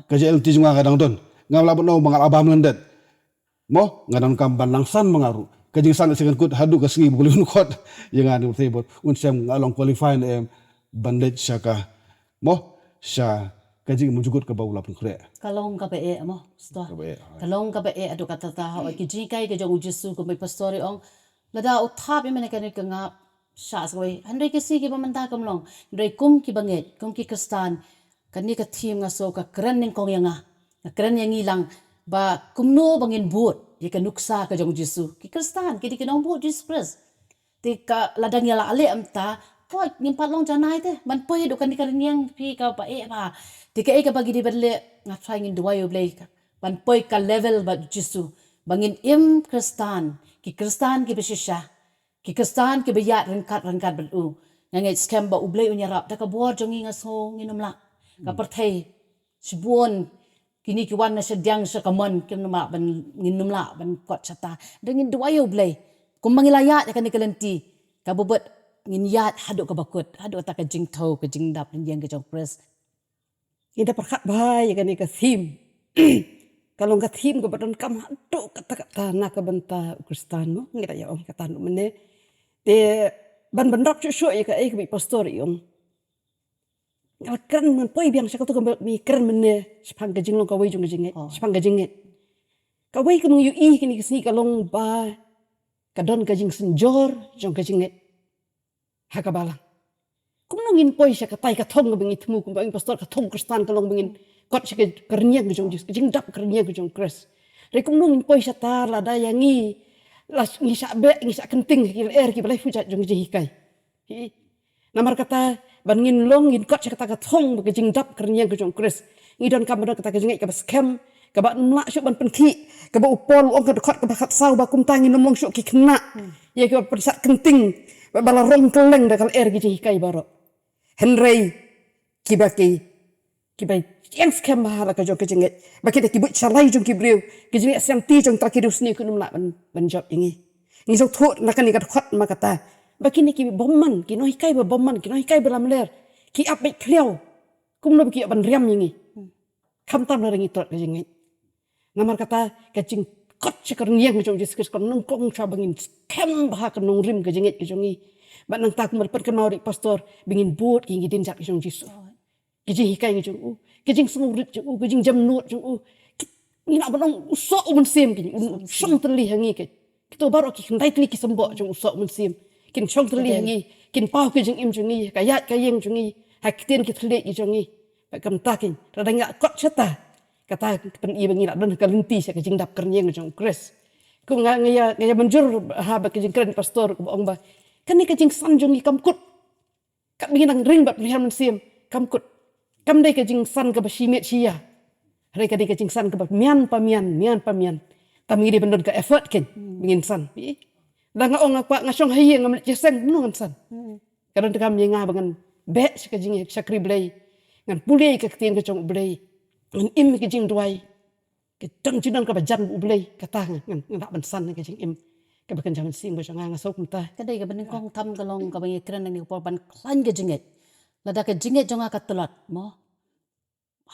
Ka jingïaid lynti jong nga ka dang don. Ngam lah ban ong ba nga la bam lyndet. Mo, nga donkam ban nang san ma nga ruh. Ka jingsan lehse kan kut haduh ka sngi ba u Blei un khot ïa nga na ka pyrthei, bad un shem nga long qualify ne em ban leit sha ka, mo, sha ka jingim jukut kaba u la pynkhreh. Ka long kaba eh, mo, pastor. Kaba eh, hooid. Ka long kaba eh haduh katta katta, hooid. Ki jinghikai ka jong u Jisu, kumba i pastor i ong, lada u thap ïa me na kane ka ngap, shah sa kawei. Hynrei ki sngi kiba mynta kam long. Hynrei kum ki bangeit, kum ki Khristan, kane ka theme nga sngew ka kren nyngkong ïa nga. Ka kren ïa ngi lang ba kumno ba ngin bud ïa ka nuksa ka jong u Jisu. Ki Khristan ki dei ki nongbud Jisu Khrist. Te ka lada ngi la leh kumta, poi ngim pat long janai te. Ban poi haduh kane ka rynïeng phi kaba eh bha. Te kaei kaba ngi dei ban leh, nga tharai ngin duwai ïa u Blei ka ban poi ka level bad u Jisu. Ba ngin im Khristan, ki Khristan kiba shisha. Ki Khristan kiba ïaid ryngkat ryngkat bad u. Nga ngeit skhem ba u Blei un ïarap, da ka bor jong ngi nga sngew ngin ym lah. Ka pyrthei shibun kine ki wan na shadiang sha kamon, kim nym lah ban, ngin nym lah ban kot shata. Da ngin duwai ïa u Blei. Kumba ngi la ïaid ïa kane ka lynti, kaba bud ngin ïaid haduh kaba kut, haduh kata ka jingthew, ka jingdap rynïeng ka jong u Khrist. Ngi da pyrkhat bha ïa kane ka theme. Ka long ka theme kaba donkam haduh katta katta na ka bynta u Khristan, mo. Ngi da ïa ong kata haduh mynne. Te ban bynrap shuh shuh ïa kaei kaba i pastor i ong. Nga la kren, ngan poi biang sha kato kaba me kren mynne shaphang ka jinglong kawei jong ka jingngeit. Oh. Shaphang ka jingngeit. Kawei kaba ngi ïohi kine ki sngi ka long ba ka don ka jingsynjor jong ka jingngeit ha ka balang. Kumno ngin poi sha katai ka thong kaba ngi thmu, kumba ong i pastor, ka thong Khristan ka long ba ngin kot sha ka rynïeng ka jong u Jisu, ka jingdap ka rynïeng ka jong u Khrist. Hynrei kumno ngin poi shata lada ïa ngi la ngi shah beh, ngi shah kynting ha ki lyer kiba laiphew jait jong ka jinghikai. Hi. Namar kata ban ngin long, ngin kot sha kata ka thong ba ka jingdap ka rynïeng ka jong u Khrist, ngi donkam ban don kata ka jingngeit kaba skhem, kaba ym lah shuh ban pynkhih, kaba u Paul u ong ha dkhot kaba khatsaw ba kumta ngin ym long shuh ki khynnah ïa kiba pynshah kynting, ba, ba la rong kylleng da ka lyer ki jinghikai baroh. Hynrei kiba ki, kiba ïeng skhem bha ha la ka jong ka jingngeit, ba kita ki buit shalai jong ki briew, ki jingngeit siangti jong kita ki riewsniew kin ym lah ban, ban jop ïa ngi. Ngi sngewthuh na kane ka dkhot ma kata ba kine ki bymman, ki nonghikai ba bymman, ki nonghikai ba lamler, ki ap beit khliaw. Kumno ba ki ïoh ban riam ïa ngi? Khamtam lada ngi tlot ka jingngeit. Namar kata ka jingkot sha ka rynïeng ka jong u Jisu Khrist ka long nyngkong shuwa ba ngin skhem bha ka nongrim ka jingngeit ka jong ngi. Bad nangta kumba la pynkynmaw da i pastor, ba ngin bud ïa ki dienjat ka jong u Jisu. Ka jinghikai ka jong u, ka jingsngewrit jong u, ka jingjemnud jong u. Ki, ngi lah ban ong u soh u mynsiem, ki, u shong tylli ha ngi, ki. Kito baroh ki khyndai tylli ki symboh jong u soh u mynsiem kin shong tylli ha ngi, kin paw ka jingim jong ngi, ka ïaid ka ïeng jong ngi ha ki ktien ki thylliej ki jong ngi. Bad kumta, ki, lada ngi la kot shata, kata ka pyni ba ngi la don ha ka lynti sha ka jingdap ka rynïeng jong u Khrist. Kum nga, nga ïa, nga ïa mynjur ha ba ka jingkren pastor kaba ong ba kane ka jingsan jong ngi kam kut. Kat ba ngi nang ring bad pyrshang mynsiem, kam kut. Kam dei ka jingsan kaba shi miet shi ïa. Hynrei ka dei ka jingsan kaba mian pa mian, mian pa mian. Tang ngi dei ban don ka effort keiñ ba ngin san. Lada nga ong nga kwah, nga shong ha ïing, ngam leit sha seng, kumno ngan san? Ka don te kam ïa nga ba ngan beh sha ka jingshakri Blei, ngan pule ïa ka ktien ka jong U Blei, ngan im ïa ka jingduwai. Ka don jingdon kaba jan U Blei, kata ngan, ngan, ngan lah ban san ïa ka jingim kaba kynja mynsiem ka jong nga, nga sngew kumta. Ka dei kaba nyngkong tam ka long kaba ngi kren nangne ka por, ban khlaiñ ka jingngeit. Lada ka jingngeit jong nga ka tlot, mo,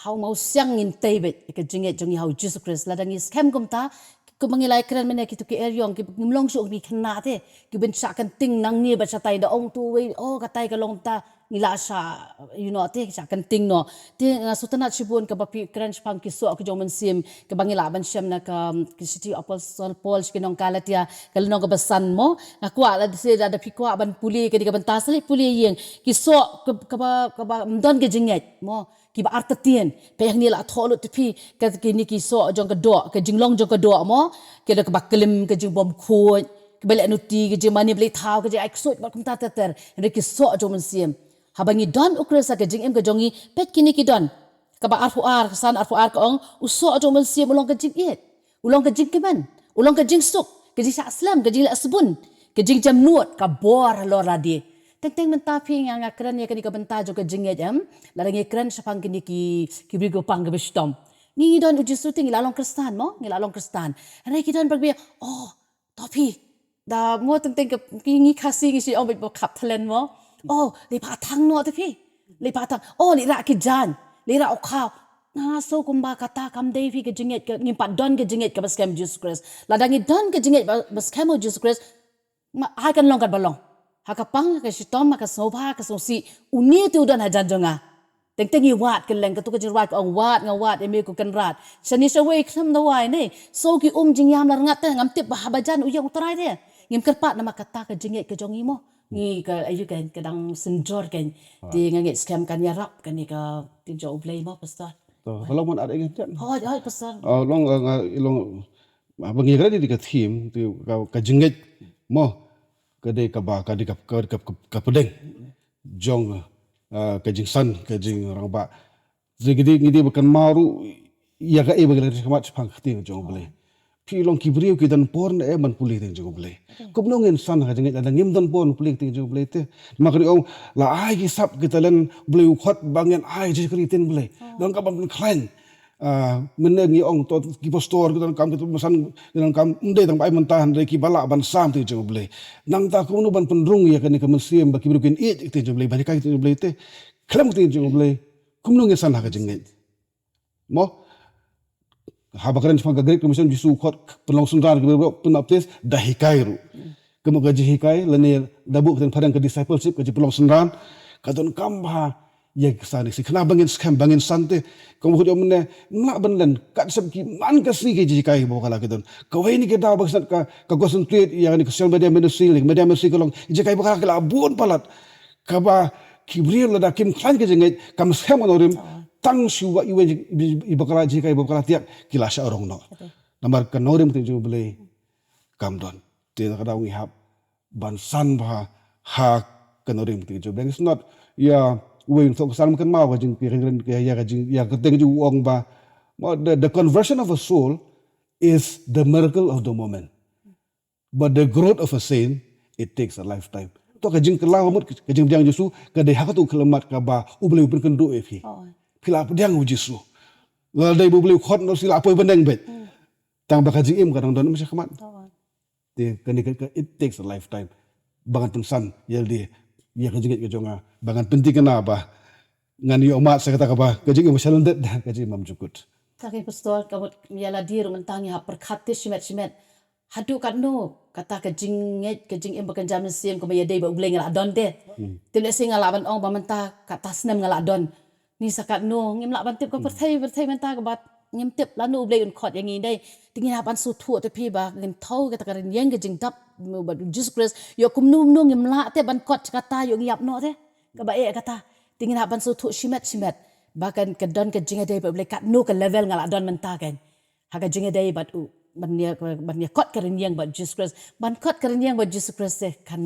ha u mawsiang ngin tei beit ïa ka jingngeit jong ngi ha U Jisu Khrist. Lada ngi skhem kumta, kumba ngi la ïakren mynne, kito ki eriong ki, ngim long shuh ki khynnah te, ki ban shah kynting nangne bad shatai, da ong tu wei, oh, katai ka long ta, ngi la shah, you know, te shah kynting noh. Te nga sngewtynnat shibun kaba phi kren shaphang ki soh ki jong mynsiem, kaba ngi lah ban shem na ka, ki shithi Apostol Paul sha ki nong Galatia, ka lynnong kaba san, mo. Nga kwah lada, lada phi kwah ban pule kane ka bynta, sa leit pule ïing. Ki soh ka, kaba, kaba ym don ka jingngeit, mo, kiba artatien. Peit hangne la thoh lut te phi, ka, kine ki soh jong ka doh, ka jinglong jong ka doh, mo, ki da kaba klim, ka jingbymkhuid, kaba leh nuti, ka jingmane blei thaw, ka jingai ksuid bad kumta ter ter. Hynrei ki soh jong mynsiem, haba ngi don U Khrist ha ka jingim ka jong ngi, peit kine ki don. Kaba arphew ar, ka san arphew ar ka ong, u soh jong mynsiem u long ka jingïeit, u long ka jingkmen, u long ka jingsuk, ka jingshah slem, ka jingleh sbun, ka jingjemnud, ka bor halor lade. Teng teng mynta phi, nga, nga kren ïa kane ka bynta jong ka jingngeit, em. Lada ngi kren shaphang kine ki, ki briew kiba pang kiba shitom. Ngi, ngi don U Jisu te ngi la long Khristan, mo, ngi la long Khristan. Hynrei ki don ba ki, oh, to phi, da, mo, teng teng ka, ki, ngi Khasi ngi shu ong beit ba khap thalen, mo. Oh, leit phah thang noh te phi. Leit phah thang. Oh, leit rah ki jaiñ, leit rah u khaw. Nga sngew kumba kata kam dei phi ka jingngeit, ka, ngim pat don ka jingngeit kaba skhem ha U Jisu Khrist. Lada ngi don ka jingngeit ba, ba skhem ha U Jisu Khrist, ma, ai kan long katba long. Ha ka pang, ha ka shitom, ha ka sngewbha, ha ka sngewsih, une te u don hajan jong nga. Teng teng ngi wad kylleng, kato ka jingrwai ka ong, wad nga wad, ïa me ko Kynrad. Shane shawei khlem da wai ne. Sngew ki um jingïam la rngat te, ngam tip ba haba jan u ïeng U Trai te. Ngim kyrpad, namar kata ka jingngeit ka jong ngi, mo. Ngi ka, aïu, ka, ka dang synjor keiñ. Te nga ngeit skhem kan ïarap kane ka ktien jong U Blei, mo, pastor. To, ka long ban ar ïa ka ktien. Hooid, hooid, pastor. Ah, long, ah, nga, long, ah, ba ngi kren ïa ka theme, te ka, ka jingngeit, mo. Ka dei kaba, ka dei ka, ka, ka, ka, ka pdeng jong, ah, ka jingsan, ka jingrangbah. Te ngi dei, ngi dei ba kynmaw ruh ïa kaei ba ngi la kren shakhmat shaphang ka ktien jong U Blei. Phi, long ki briew ki don por ne em ban pule ktien jong U Blei. Kumno ngin san ha ka jingngeit lada ngim don por ban pule ktien jong U Blei te? Namar kane ong, la ai ki sap ki talent U Blei u khot ba ngin ai jingshakri ktien U Blei. Don kaba ban khlaiñ. Ah, mynne ngi ong to ki pastor ki donkam, ki to ba san ki donkam, ym dei tang ba ai mynta, hynrei kiba lah ban sam ktien jong U Blei. Nangta kumno ban pynrung ïa kane ka mynsiem ba ki briew kin ïeit ktien jong U Blei, ban hikai ktien jong U Blei te. Khlem ktien jong U Blei, kumno ngin san ha ka jingngeit? Mo? Haba kren shaphang ka Great Commission, Jisu u khot pynlong synran ki briew, pynbaptis, da hikai ruh. Ka mut ka jinghikai, lane da buh ka ktien phareng ka discipleship, ka jingpynlong synran, ka donkam bha ïa ki khynnah, ki khynnah ba ngin skhem, ba ngin san te. Ka mut ka jong mynne, ym lah ban len, kat sep ki man ka sngi ki jinghikai ba bakla ki don. Kawei na ki daw ba ki sngewtynnat ka, ka concentrate ïa kane ka social media ministry, media ministry ka long, ki jinghikai bakla ki la bun palat. Kaba ki briew lada kim khlaiñ ka jingngeit, kam skhem ka nongrim, tang shu wad iwei i bakla, jinghikai bakla thiah, ki la shah rong noh. Namar ka nongrim ktien jong U Blei kam don. Te na ka daw ngi hap ban san bha ha ka nongrim ktien jong U Blei. It's not, ïa, uwei u thoh ka Salm, kynmaw ka jing, ka jing, ïa ka jing, ïa ka ktien jong u ong ba, the, the conversion of a soul is the miracle of the moment. But the growth of a saint, it takes a lifetime. To ka jingkylla ka mut, ka jingpdiang Jisu, ka dei ha kato ka khyllipmat kaba U Blei u pynkynduh ïa phi. Phi la pdiang U Jisu. La dei ba U Blei u khot noh, phi la poi bneng beit. Tang ba ka jingim ka dang don shakhmat. Te kane ka, ka, it takes a lifetime ba ngan pynsan ïa lade ïa ka jingngeit ka jong nga, ba ngan pynthikna ba ngan ïoh mad sa kata kaba ka jingim ba shalyndet da ka jingim bymjukut. Tang keiñ pastor, ka mut ïa lade ruh mynta ngi hap pyrkhat te shimet shimet. Haduh katno kata ka jingngeit, ka jingim ba kynja mynsiem kaba ïadei bad U Blei nga la don te. Te lehse nga lah ban ong ba mynta kata snem nga la don. Ni sa katno, ngim lah ban tip, ka pyrthei, pyrthei mynta kaba ngim tip lano U Blei un khot ïa ngi dei. Te ngin hap ban sngewthuh te phi ba ngin thew kata ka rynïeng ka jingdap bad U Jisu Khrist. Ïoh kumno kumno ngim lah te ban kot kata, ïoh ngi ïap noh te. Kaba eh kata. Te ngin hap ban sngewthuh shimet shimet ba kan ka don ka jingïadei bad U Blei, katno ka level nga la don mynta kan ha ka jingïadei bad U, ban ïa, ban ïa kot ka rynïeng bad Jesus Christ. Ban kot ka rynïeng bad Jesus Christ te kan,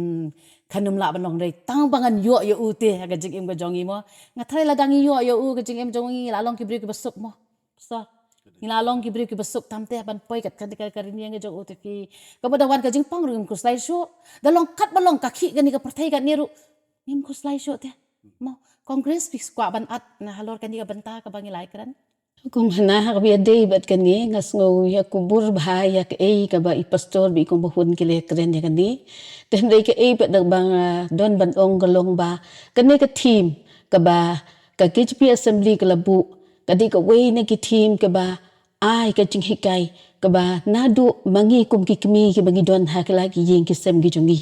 kan ym lah ban long dei tang ba ngan ïoh ïa u te ha ka jingim ka jong ngi mo. Nga tharai lada ngi ïoh ïa u ka jingim jong ngi la long ki briew kiba suk mo. So ngi la long ki briew kiba suk tam te ban poi kat ka, ka, ka rynïeng ka jong u te ki. Ka mut da wan ka jingpang ruh ngim khuslai shuh. Da long kat ba long ka khih kane ka pyrthei katne ruh ngim khuslai shuh te. Mo, Congress phi kwah ban at na halor kane ka bynta kaba ngi la ïakren. Kong Hana, ha kaba ïadei bad kane nga sngew ïa kubur bha ïa kaei kaba i pastor bad i kong Bahun ki la ïakren ïa kane. Te hynrei kaei pat da ba nga don ban ong ka long ba kane ka theme kaba ka K J P Assembly ka la buh ka dei kawei na ki theme kaba ai ka jinghikai kaba naduh ma ngi kum ki kmie kiba ngi don ha ki la ki ïing ki sem ki jong ngi.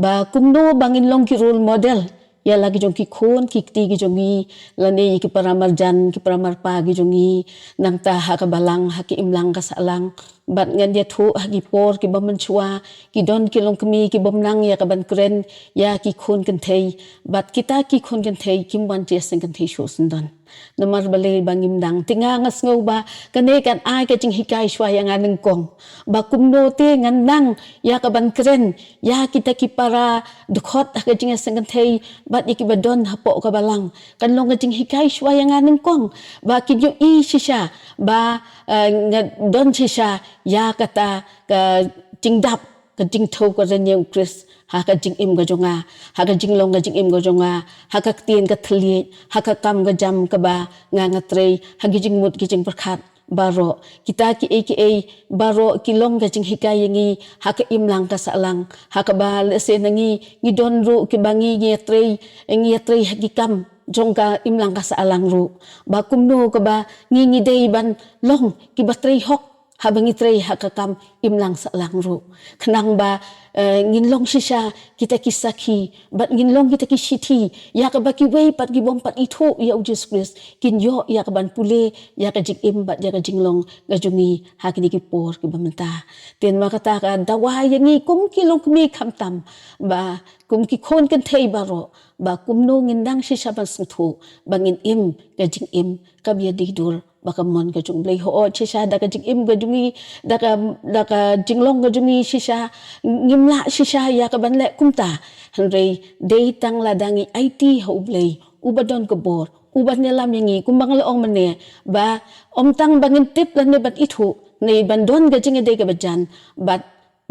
Ba kumno ba ngin long ki role model ïa la ki jong ki khun ki kti ki jong ngi, lane ïa ki para marjan ki para marpa ki jong ngi, nangta ha ka balang ha ki imlang ka sahlang. Bad ngan ïathuh ha ki por kiba mynshuwa ki don ki longkmie ki bym nang ïa ka ban kren ïa ki khun kynthei. Bad kita ki khun kynthei kim wan jingïaseng kynthei shuh syndon. Namar balei ba ngim nang? Te nga nga sngew ba kane kan ai ka jinghikai shuwa ïa nga nyngkong ba kumno te ngan nang ïa ka ban kren ïa kita ki para dkhot ha ka jingïaseng kynthei bad ïa kiba don hapoh ka balang. Kan long ka jinghikai shuwa ïa nga nyngkong ba kin ïohi shisha ba, eh, nga don shisha ïa kata ka jingdap ka jingthew ka rynïeng u Khrist ha ka jingim ka jong nga, ha ka jinglong ka jingim ka jong nga, ha ka ktien ka thylliej, ha ka kam ka jam kaba nga nga trei, ha ki jingmut ki jingpyrkhat baroh. Kita kiei kiei baroh ki long ka jinghikai ïa ngi ha ka imlang ka sahlang, ha kaba lehse na ngi ngi don ruh kiba ngi ngi ïatrei, ngi ïatrei ha ki kam jong ka imlang ka sahlang ruh. Ba kumno kaba ngi ngi dei ban long kiba trei hok haba ngi trei ha ka kam imlang sahlang ruh. Khnang ba, eh, ngin long shisha kita ki sakhi bad ngin long kita ki shithi ïa kaba kiwei pat ki bym pat ithuh ïa u Jisu Khrist kin ïoh ïa ka ban pule ïa ka jingim bad ïa ka jinglong ka jong ngi ha kine ki por kiba mynta. Te namar kata ka dawa ïa ngi kum ki longkmie khamtam ba kum ki khun kynthei baroh ba kumno ngin nang shisha ban sngewthuh ba ngin im ka jingim kaba ïadei dur bad ka mon ka jong U Blei. Hooid shisha da ka jingim ka jong ngi, da ka, da ka jinglong ka jong ngi shisha ngim lah shisha ïa ka ban leh kumta. Hynrei dei tang lada ngi aiti ha U Blei uba don ka bor, uba ïalam ïa ngi kumba nga la ong mynne ba ym tang ba ngin tip lane ban ithuh ne ban don ka jingïadei kaba jan bad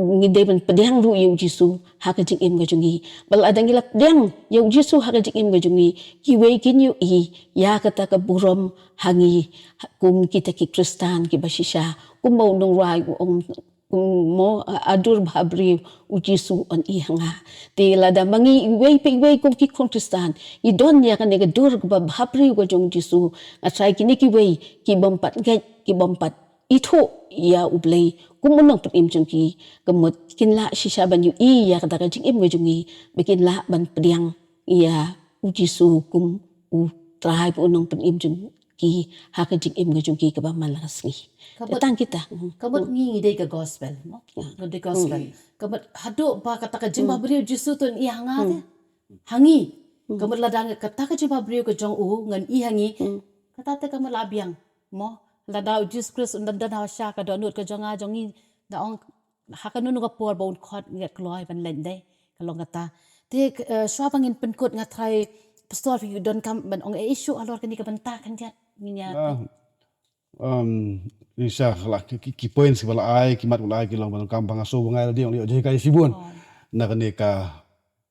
ngi dei ban pdiang ruh ïa u Jisu ha ka jingim ka jong ngi. Ba lada ngi la pdiang ïa u Jisu ha ka jingim ka jong ngi, kiwei kin ïohi ïa kata ka burom ha ngi kum kita ki Khristan kiba shisha. Kumba u nongrwai u ong, kum mo, a dur bhabriew u Jisu un ïeh ha nga. Te lada ma ngi iwei pa iwei kum ki khun Khristan ngi don ïa kane ka dur kaba bhabriew ka jong u Jisu, nga tharai kine kiwei ki bym pat ngeit, ki bym pat ithuh ïa U Blei kum u nongpynim jong ki, ka mut kin lah shisha ban ïohi ïa kata ka jingim ka jong ngi ba kin lah ban pdiang ïa u Jisu kum u Trai bad u nongpynim jong ki ha ka jingim ka jong ki kaba man la ka sngi. Ka mut, tang kita. Ka mut ngi ngi dei ka gospel mo. Ngi dei gospel. Ka mut haduh ba kata ka jingbhabriew Jisu to un ïeh ha nga te, ha ngi. Ka mut lada kata ka jingbhabriew ka jong u ngan ïeh ha ngi, kata te ka mut la biang mo. Lada u Jisu Khrist un dang don ha sha ka dohnud ka jong nga jong ngi, da ong ha kano kano ka por ba un khot ngi kloi ban leit dei. Ka long kata. Te, eh, shuwa ba ngin pynkut nga tharai Pastor phi donkam ban ong ei shuh halor kane ka bynta khyndiat ngin ïa. Um, Lisa, la ki, ki, ki points ba la ai, ki mat ba la ai ki long ba donkam ba nga sngew ba nga la dei ong ïoh jinghikai shibun na kane ka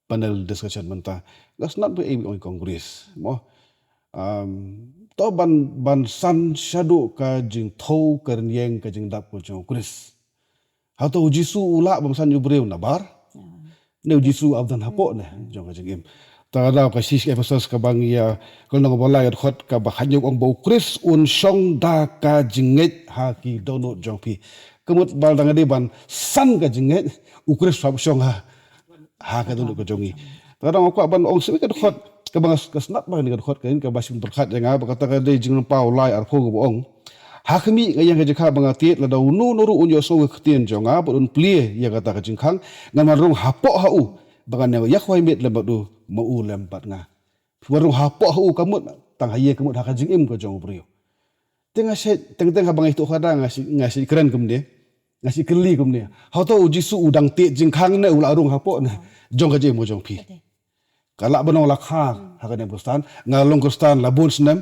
panel discussion mynta. Nga sngewthuh ba ei ong Congress mo. Um, to ban, ban san shaduh ka jingthew ka rynïeng ka jingdap ka jong u Khrist. Hato u Jisu u lah ban san ïa u briew nabar? Ne u Jisu u don hapoh ne jong ka jingim. Ta da ka shithi Ephesos kaba ngi ïa, ka lynnong ba lai ka dkhot kaba khathynñiew ong ba u Khrist un shong da ka jingngeit ha ki dohnud jong phi. Ka mut ba lada nga dei ban san ka jingngeit, u Khrist u hap shong ha ha ka dohnud ka jong ngi. Te nga kwah ban ong shuh ka dkhot kaba nga sngewtynnat ba kane ka dkhot kane kaba shim pyrkhat ïa nga ba kata ka dei Jingpynpaw lai arphew kaba ong, ha khmih nga ïeng ha ka jingkhang ba nga tied, lada uno uno ruh un ïohsngew ïa ka ktien jong nga bad un plie ïa kata ka jingkhang, ngan wan rung hapoh ha u ba ngan ïakhwai miet lem bad u, ma u lem bad nga. Phi wan rung hapoh ha u ka mut tang ha ïing, ka mut ha ka jingim ka jong u briew. Te nga shait, teng teng haba nga ïathuh khadar nga shait, nga shait kren kumne. Nga shu kylli kumne. Hato u Jisu u dang tied jingkhang ne u la rung hapoh ne jong ka jingim jong phi? Ka lah ban long la kha ha ka niam Khristan, nga long Khristan la bun snem.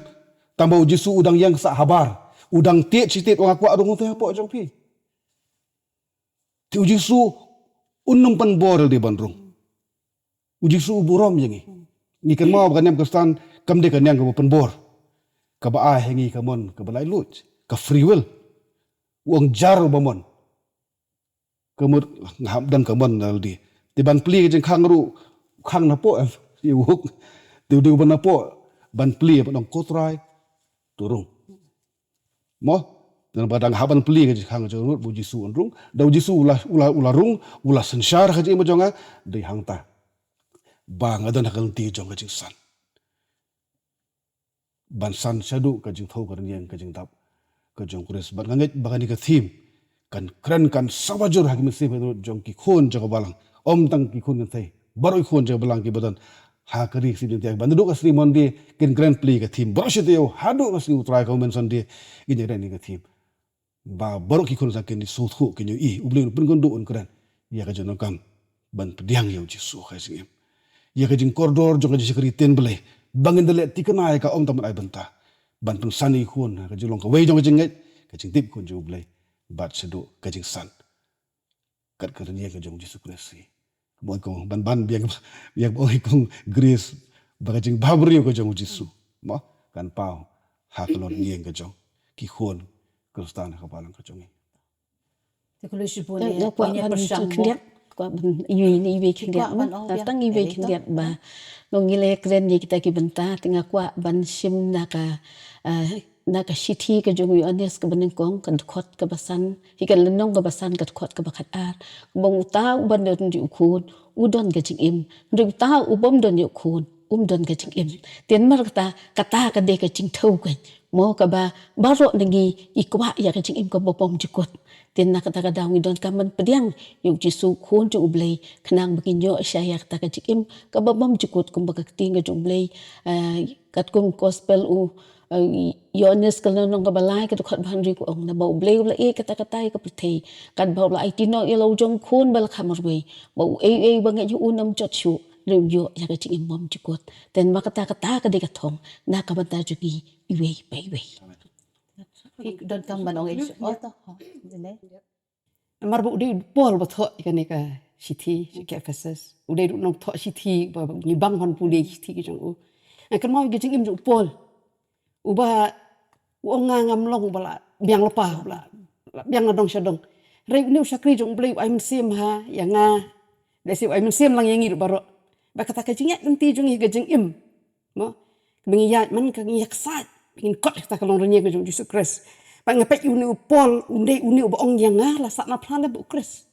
Tangba u Jisu u dang ïeng sah habar. U dang tied shi tied, u nga kwah rung te hapoh jong phi. Te u Jisu un ym pynbor ïa lade ban rung. U Jisu u burom ïa ngi. Ngi kynmaw ba ka niam Khristan kam dei ka niam kaba pynbor. Kaba ai ha ngi ka mon kaba laitluid, ka free will. U ong jar uba mon. Ka mut nga hap don ka mon na lade. Te ban plie ka jingkhang ruh, khang napoh em. Ïa u huk. Te u dei uba napoh ban plie, ban ong ko Trai, to rung. Mo, dan ba dang hap ban plie ka jingkhang jong u, ba u Jisu un rung. Da u Jisu u la, u la, u la rung, u la synshar ha ka jingim jong nga, dei hangta ba nga don ha ka lynti jong ka jingsan. Ban san shaduh ka jingthew ka rynïeng ka jingdap ka jong u Khrist. Bad nga ngeit ba kane ka theme kan kren, kan sawa jur ha ki mynsiem jong ki khun jong ka balang. Ym tang ki khun kynthei, baroh ki khun jong ka balang kiba don ha ka ri Khasi Jaiñtia, ba naduh ka Sri Monday kin kren plie ka theme. Baroh shi taïew haduh ka sngi U Trai, ka Women's Sunday, ngin ïa kren ïa ka theme. Ba baroh ki khun sa kin sngewthuh, kin ïohi U Blei un pynkynduh, un kren ïa ka jingdonkam ban pdiang ïa u Jisu ha ka jingim, ïa ka jingkordor jong ka jingshakri ktien Blei, ba ngin da leh thikna ïa ka, ym tang ban ai bynta, ban pynsan ïa ki khun ha ka jinglong kawei jong ka jingngeit, ka jingtip khun jong U Blei, bad shaduh ka jingsan kat ka rynïeng ka jong u Jisu Khrist. Mo, kong ban ban biang, biang, mo, kong Grace, ba ka jingbhabriew ka jong u Jisu, mo, kan paw ha ka longïing ka jong ki khun Khristan ha ka balang ka jong ngi. Te khublei shibun. Nga kwah ban pyrshang khyndiat, kwah ban iwei, iwei khyndiat, mo. Tang iwei khyndiat ba long ngi la kren ïa kita ki bynta, te nga kwah ban shim na ka, eh, na ka shithi ka jong u Ïoannis kaba nyngkong, ka dkhot kaba san, hi ka lynnong kaba san, ka dkhot kaba khatar. Ba uta uba don ïa u Khun u don ka jingim, hynrei uta u bym don ïa u Khun um don ka jingim. Te namar kata, kata ka dei ka jingthew kein, mo, kaba baroh na ngi ngi kwah ïa ka jingim kaba bymjukut. Te na kata ka daw ngi donkam ban pdiang ïa u Jisu, Khun jong U Blei, khnang ba ngin ïoh sha ïa kata ka jingim kaba bymjukut, kumba ka ktien ka jong U Blei, eh, katkum gospel u, eh, Ïoannis ka lynnong kaba lai, ka dkhot ba hynriew ka ong, naba U Blei u la ïeit katta katta ïa ka pyrthei, katba u la aiti noh ïa la u jong u Khun ba la kha marwei, ba uei uei uba ngeit ha u ym jot shuh, hynrei un ïoh ïa ka jingim bymjukut. Te namar kata, kata ka dei ka thong na ka bynta jong ngi iwei pa iwei. Phi donkam ban ong ei shuh, oh, to, ho, dei. Namar ba u dei u Paul ba thoh ïa kane ka shithi sha ki Ephesus. U dei ruh u nongthoh shithi ba ngi bang hynrei pule shithi ki jong u. Nga kynmaw ïa ka jingim jong u Paul, uba u ong, nga ngam long uba la biang lypa, uba la, la biang na dong sha dong. Hynrei une u shakri jong U Blei u ai mynsiem ha ïa nga, lehse u ai mynsiem lang ïa ngi ruh baroh, ba kata ka jingïaid lynti jong ngi ha ka jingim, mo, ba ngi ïaid man ka, ngi ïaksaid, ba ngin kot ïa kata ka longrynïeng ka jong u Jisu Khrist. Ba nga peit ïa une u Paul, u dei une uba ong, ïa nga la sah na phra lem bad u Khrist.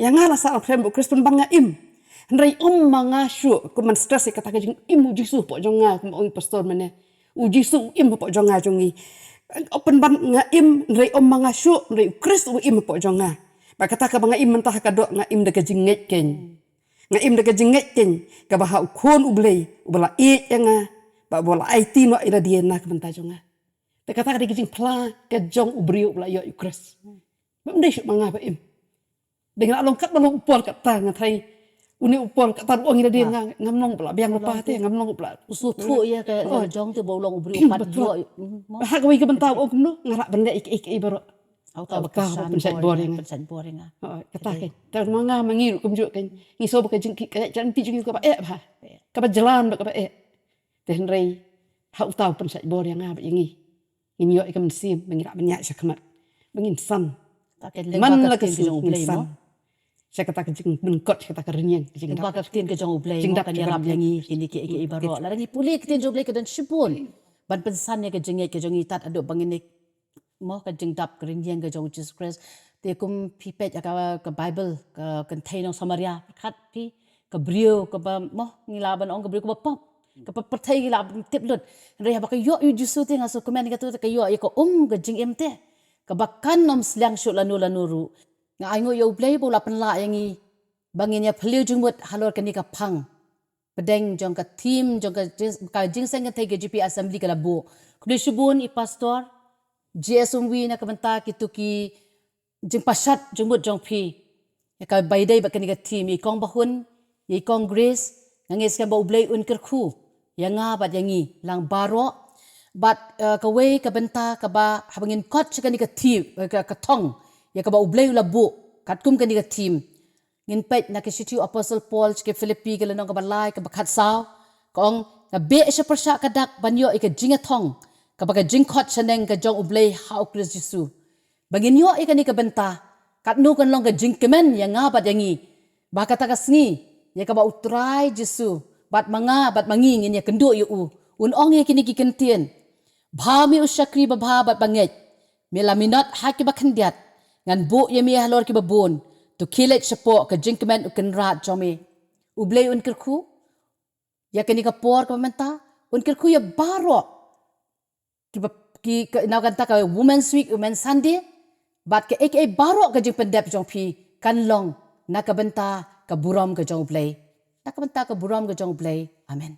Ïa nga la sah na phra lem bad u Khrist pynban nga im. Hynrei ym ma nga shuh, kum ban stress ïa kata ka jingim u Jisu hapoh jong nga, kum ong i pastor mynne. U Jisu u im hapoh jong nga jong ngi. Pynban nga im, hynrei ym ma nga shuh, hynrei u Khrist u im hapoh jong nga. Bad kata kaba nga im mynta ha ka doh, nga im da ka jingngeit kein. Nga im da ka jingngeit kein, kaba ha u Khun U Blei uba la ïeit ïa nga, bad uba la aiti noh ïa lade na ka bynta jong nga. Te kata ka dei ka jingphla ka jong u briew uba la ïoh ïa u Khrist. Bym dei shuh ma nga ba im. Dei nga la long katba long u Paul katta, nga tharai une u Paul katta ruh u ong ïa lade, nga ngam long uba la biang lypa te, ngam long uba la, u sngewthuh ïa ka jong te ba u long u briew u pat ïoh. Ha kawei ka bynta u ong kumno, nga lah ban leh ïa kiei kiei baroh. Hangta ba pynshait bor ïa nga. Pynshait bor ïa nga. Kata kein. Te ma nga ma ngi ruh kumjuh kein. Ngi sngew ba ka jingkit ka jait ka lynti jong ngi kaba eh bha, kaba jlan bad kaba eh. Te hynrei ha uta u pynshait bor ïa nga bad ïa ngi. Ngin ïoh ïa ka mynsiem ba ngi lah ban ïaid shakhmat, ba ngin san. Man la ka sngi ngin san sha kata ka jingpynkot, sha kata ka rynïeng, ka jingdap. Ba ka ktien ka jong U Blei kan ïarap ïa ngi kine kiei kiei baroh. Lada ngi pule ka ktien jong U Blei ka don shibun ban pynsan ïa ka jingngeit ka jong ngi tad haduh ba ngin, mo, ka jingdap ka rynïeng ka jong u Jisu Khrist. Te kum phi peit ïa ka, ka Baibl, ka kynthei nong Samaria, pyrkhat phi, ka briew kaba, mo, ngi lah ban ong ka briew kaba pop, kaba pyrthei ngi lah ban tip lut. Hynrei haba ka ïoh ïa u Jisu te nga sngewkmen ïa kato, te ka ïoh ïa ka um ka jingim te, kaba kan ym sliang shuh lano lano ruh. Nga ainguh ïa U Blei ba u la pynlah ïa ngi ba ngin ïa phylliew jingmut halor kane ka phang pdeng jong ka theme jong ka jing-, ka jingseng kynthei ka G P Assembly ka la buh. Khublei shibun i Pastor J S Umwi na ka bynta kito ki jingpashat jingmut jong phi ïa kaba ïadei bad kane ka theme, ïa i kong Bahun, ïa i kong Grace. Nga ngeit skhem ba U Blei un kyrkhu ïa nga bad ïa ngi lang baroh. Bad uh, kawei ka bynta kaba haba ngin kot sha kane ka theme, uh, ka, ka thong ïa kaba U Blei u la buh katkum kane ka theme, ngin peit na ka shithi u Apostle Paul sha ki Philippi ka lynnong kaba lai kaba khatsaw. Ka ong, nga beh sha pyrshah ka dak ban ïoh ïa ka jingïathong kaba ka jingkhot shaneng ka jong U Blei ha U Khrist Jisu. Ba ngin ïoh ïa kane ka bynta, katno kan long ka jingkmen ïa nga bad ïa ngi, ba kata ka sngi ïa kaba U Trai Jisu bad ma nga bad ma ngi ngin ïakynduh ïa u, un ong ïa kine ki kyntien: Bha me u shakri babha bad bangeit, me la minot ha kiba khyndiat, ngan buh ïa me halor kiba bun, to khie leit shapoh ka jingkmen U Kynrad jong me. U Blei un kyrkhu ïa kane ka por kaba mynta, un kyrkhu ïa baroh kiba, ki, ka, na kata ka Women's Week, Women's Sunday, bad kaei kaei baroh ka jingpyndep jong phi kan long na ka bynta ka burom ka jong U Blei. Na ka bynta ka burom ka jong U Blei. Amen.